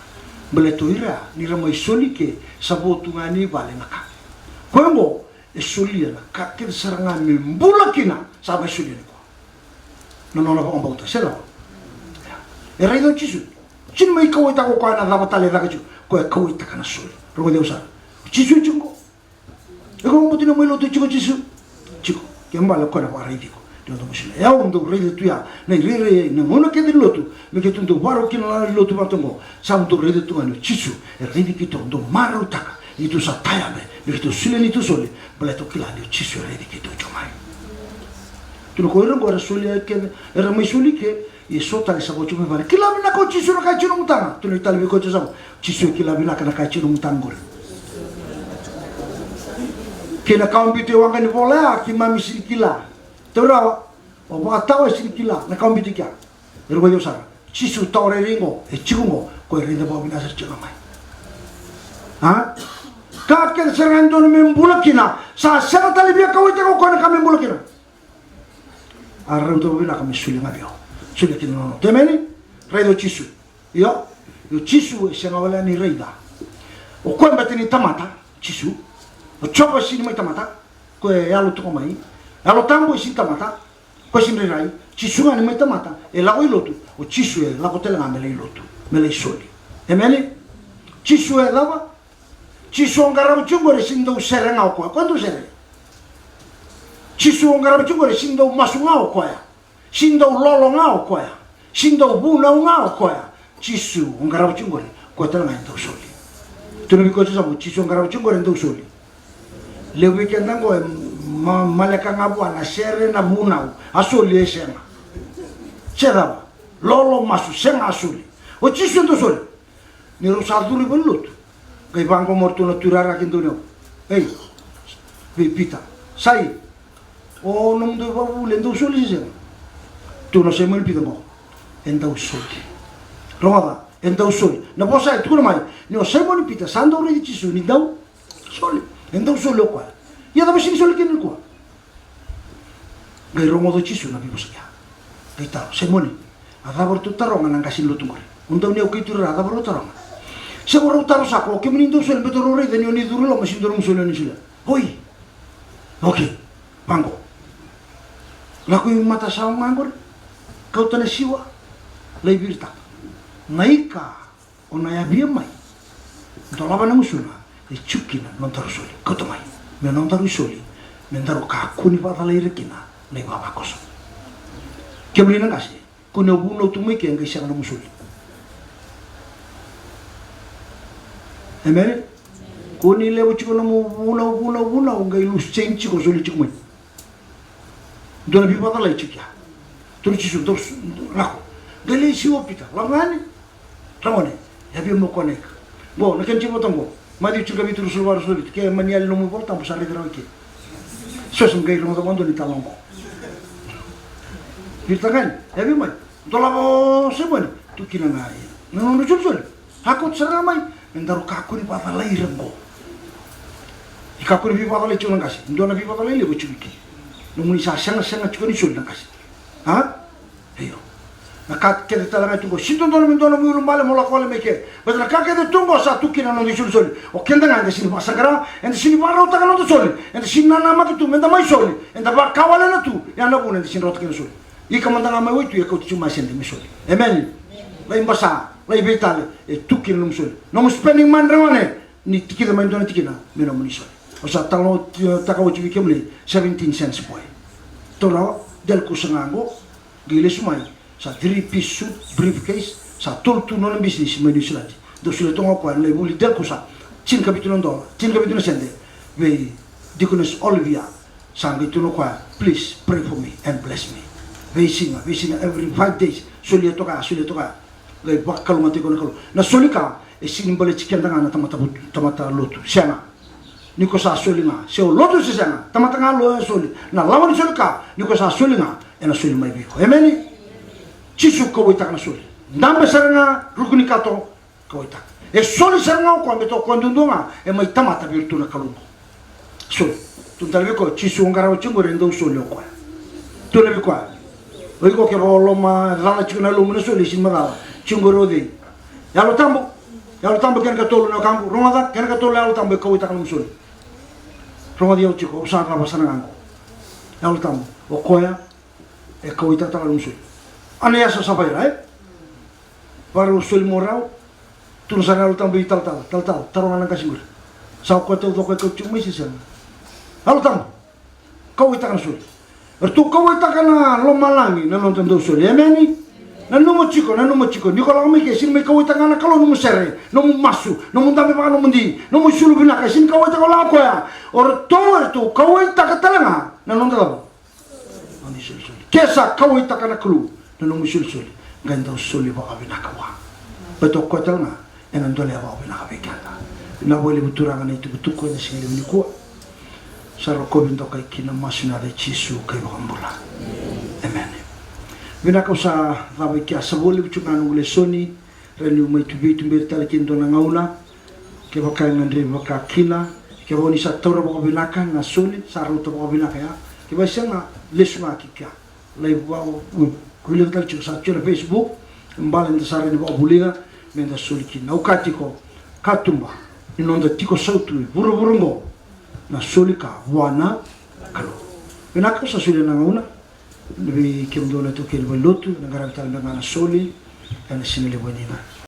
Baleta o ira, ni ra mai soli ke, sa vo tu ga ni vale na ka. Koya oqo, e solia na ka kece sara ga me bula kina, sa mai solia nikua. Na nona vakabauta, se cava? E raica o Jisu. Jisu mai kauwaitaka o koya na cava tale e caka tiko. Koya e kauwaitaka na soli. Rogoci au sara. O Jisu e tiko qo. E ko vakabauta ni mai lotu e tiko o Jisu? Tiko. Ke bale o koya na vakaraici iko. na nomu soli. E au dau raica tu ya na irairai na gauna kece ni lotu, me keitou dau vakarau kina na lotu vata oqo. Sa dau raica tu ga ni o Jisu e raici keitou, dau marautaka ni keitou sa tayabe, me keitou solia neitou soli. Baleta au kila ni o Jisu e raici keitou tiko mai. Tu na ko ira oqo era solia kece, era mai soli ke, ia so tale sa vo tiko mai vale. Kila vinaka o Jisu na ka e tiko nomu taga. Tu na itale vei koya tiko sa vo. Jisu e kila vinaka na ka e tiko nomu taga qori. Kei na ka o biuta e waqa ni vola ya, keimami sini kila. Tau rawa, o vakatawa e sini kila na ka o biuta kea. E rua io sara. Jisu tawa rairai qo, e tiko qo, ko e raica vakavinaka sara tiko ga mai. A? Ka kece sara ga e dodonu me bula kina, sa sega tale via kauwaitaka o koya na ka me bula kina. A rauta vakavinaka me solia ga vei au. Solia kina na nona. Emeni? Raica o Jisu. Io, io Jisu e sega wale ni raica. O koya beta ni tamata, Jisu. O Jiova e sini mai tamata, koya e yalo toka mai. Yalo Tabu e sini tamata, koya e sini rairai. Jisu ga ni mai tamata, e lako i lotu. O Jisu e lako tale ga me lai lotu, me lai soli. Emeni? Jisu e cava? Jisu o qarava tiko qori e sini dau sere ga o koya. Koya dau sere. Jisu o qarava tiko qori e sini dau masu ga o koya. Sini dau lolo ga o koya. Sini dau vunau ga o koya. Jisu o qarava tiko qori, koya tale ga e dau soli. Tu na vei koya tu sa vo, Jisu o qarava tiko qori e dau soli. Levu vei keda qo e ma-, maleka ga vua na sere, na vunau. A soli e sega. Se cava? Lolo, masu, sega, a soli. O Jisu e dau soli. Ni rau sa curu i valenilotu, qai vaqo mai o ratou na tuirara kei Daniel. Ei, vei Pita, sa i, o nomudou ivakavuvuli e dau soli se sega? Tukuna o Saimoni Pita qo, e dau soli. Rogoca, e dau soli. Na vosa e tukuna mai ni o Saimoni Pita sa dau raici Jisu ni dau soli. E dau soli o koya. Ia cava sini soli kina nikua? Qai rogoca o Jisu na veivosa kea. Qai taro, Saimoni, a cava ratou taroga na qase ni lotu qori? O dau ni au kei tu ira, a cava rau taroga? Se ko rau taro saka, o kemuni dau soli, baleta rau raica ni o ni curu i loma, sini dua nomu soli o ni solia. Oi. Okei. Vaqo. Lako i matasawa ga qori. Kauta na siwa. Lai viritaka. Na ika o na yavia mai, dolava na gusuna, e tiko kina na nodaru soli. Kauta mai me nodaru isoli, me daru kakua ni vakacalai ira kina na ivavakoso. Kemuni na qase, kua ni o vunau tu mai ke qai sega nomu soli. Emeni? Kua ni levu tiko nomu vunau, vunau, vunau, qai loose change tiko, soli tiko mai. Dua na veivakacalai tiko ya. Tukuna o Jisu, dou s-, lako. Qai lai siwa o Pita, lako yani. Ragone, yavia mai o koya na ika. Qo, na kena tiko vata qo. Maciu tinikavitu, ruasagavulu ka va, ruasagavulu ka vitu. Ke mani yali nomu iVolatabu sa raici rawa i ke. Jisu qai rogoca vakadua na italanoa qo. Viritaka yani, yavia mai. Dolava o Saimoni, tu kina ga na nodra isolisoli. A kauta sara ga mai, me daru kakua ni vakacalai ira qo. Ni kakua ni veivakacalai tiko na qase, dua na veivakacalai levu e tiko i ke. Nomuni sa segasega tiko ni soli na qase. A? Io. Na ka kece tale ga e tu qo, sini dodonu me dua nomu iulubale mo lako wale mai ke. Baleta na ka kece tu qo sa tu kina na noda isolisoli. O keda ga eda sini vakasaqara, eda sini vakarautaka na noda soli, eda sini nanamaki tu meda mai soli, eda vakawalena tu, ya na vuna eda sini rawata kina soli. Ika mada ga mai waitui e kauti tu mai sede me soli. Emeni. Lai basa, lai veitale, e tu kina nomu soli. Nomu spending money, ragone, ni tikica mai dua na tikina me nomuni soli. Au sa talanoataka oti vei kemuni, seventeen cents boy. Taura, delkusa ga qo, qai lesu mai, sa three piece suit, briefcase, sa tolu tu nona bisinisi mai New Zealand. Dau solia toka o koya na lai vuli delkusa, tinikavitu na dola, tinikavitu na sede, vei Deaconess Olivia. Sa qai tukuna o koya, please pray for me and bless me. Veisiga, veisiga, every five days, solia toka ya, solia toka ya. Qai vakalougatataki koya na Kalou. Na soli ka e sini baleti keda ga na tamata, tamata lotu. Sega. Ni ko sa soli ga, se o lotu se sega, tamata ga lo e soli. Na lawa ni soli ka, ni ko sa soli ga, ena soli mai vei iko. Emeni? Jisu kauwaitaka na soli. Dabe sara ga, ruku ni kato, kauwaitaka. E soli sara ga o koya, baleta o koya duadua ga e mai tamata vei iratou na Kalou. Soli. Tukuna tale vei koya, Jisu o qarava tiko qori e dau soli o koya. Tukuna vei koya, o iko kevaka o loma, cala tiko na yalomu na soli, e sini macala. Tiko qori o cei? Yalo Tabu. Yalo Tabu kena ikatolu na wekaqu. Rogoca, kena ikatolu na Yalo Tabu e kauwaitaka nomu soli. Rogoci au tiko, au sa cava sara ga qo. Yalo Tabu. O koya e kauwaitaka tale ga nomu soli. Ananaiasa, Safaira, e? Vakarau soli mo rau. Tukuna sara na Yalo Tabu vei talatala, talatala, taroga na qase qori. Sa o koya taucoko e kauti tiko mai se sega? Yalo Tabu, kauwaitaka na soli. Eratou kauwaitaka na lomalagi na noda dau soli. Emeni. Nanuma tiko, nanuma tiko. Ni ko lako mai ke, sega ni mai kauwaitaka ga na Kalou nomu sere, nomu masu, nomu dabe vakanomodi, nomu isulu vinaka. E sega ni kauwaitaka wale ga o koya. O ratou, eratou kauwaitaka tale ga na noda cava? Noda isolisoli. Ke sa kauwaitaka na Kalou na nomu isolisoli, qai dau soli vakavinaka vua. Baleta o koya tale ga ena dolea vakavinaka vei keda. Vinaka vakalevu Turaga na itukutuku ena siga levu nikua. Sa rokovi, dokai kina, masu ena yaca i Jisu ka iVakabula. Emeni. Vinaka, au sa cava i kea, sa vakalevu tiko ga na noqu lesoni. Rawa niu mai tu, veituberi tale ki na dua na gauna. Kevaka e gadrevi vaka kina, kevaka ni sa taura vakavinaka na soli, sa rauta vakavinaka ya. Kevaka e sega, lesu ga ki kea. Lai vaka, wilika tale tiko, sa tiko na Facebook. Bale eda sa rawa ni vakavulica meda soli kina. Au kaya tiko, katuba ni noda tiko sautu e vuravura oqo na soli ka vua na Kalou. Vinaka, au sa solia na gauna vei kemudou na itaukei ni valenilotu, na qaravi tale beka ga na soli ena siga levu e nina.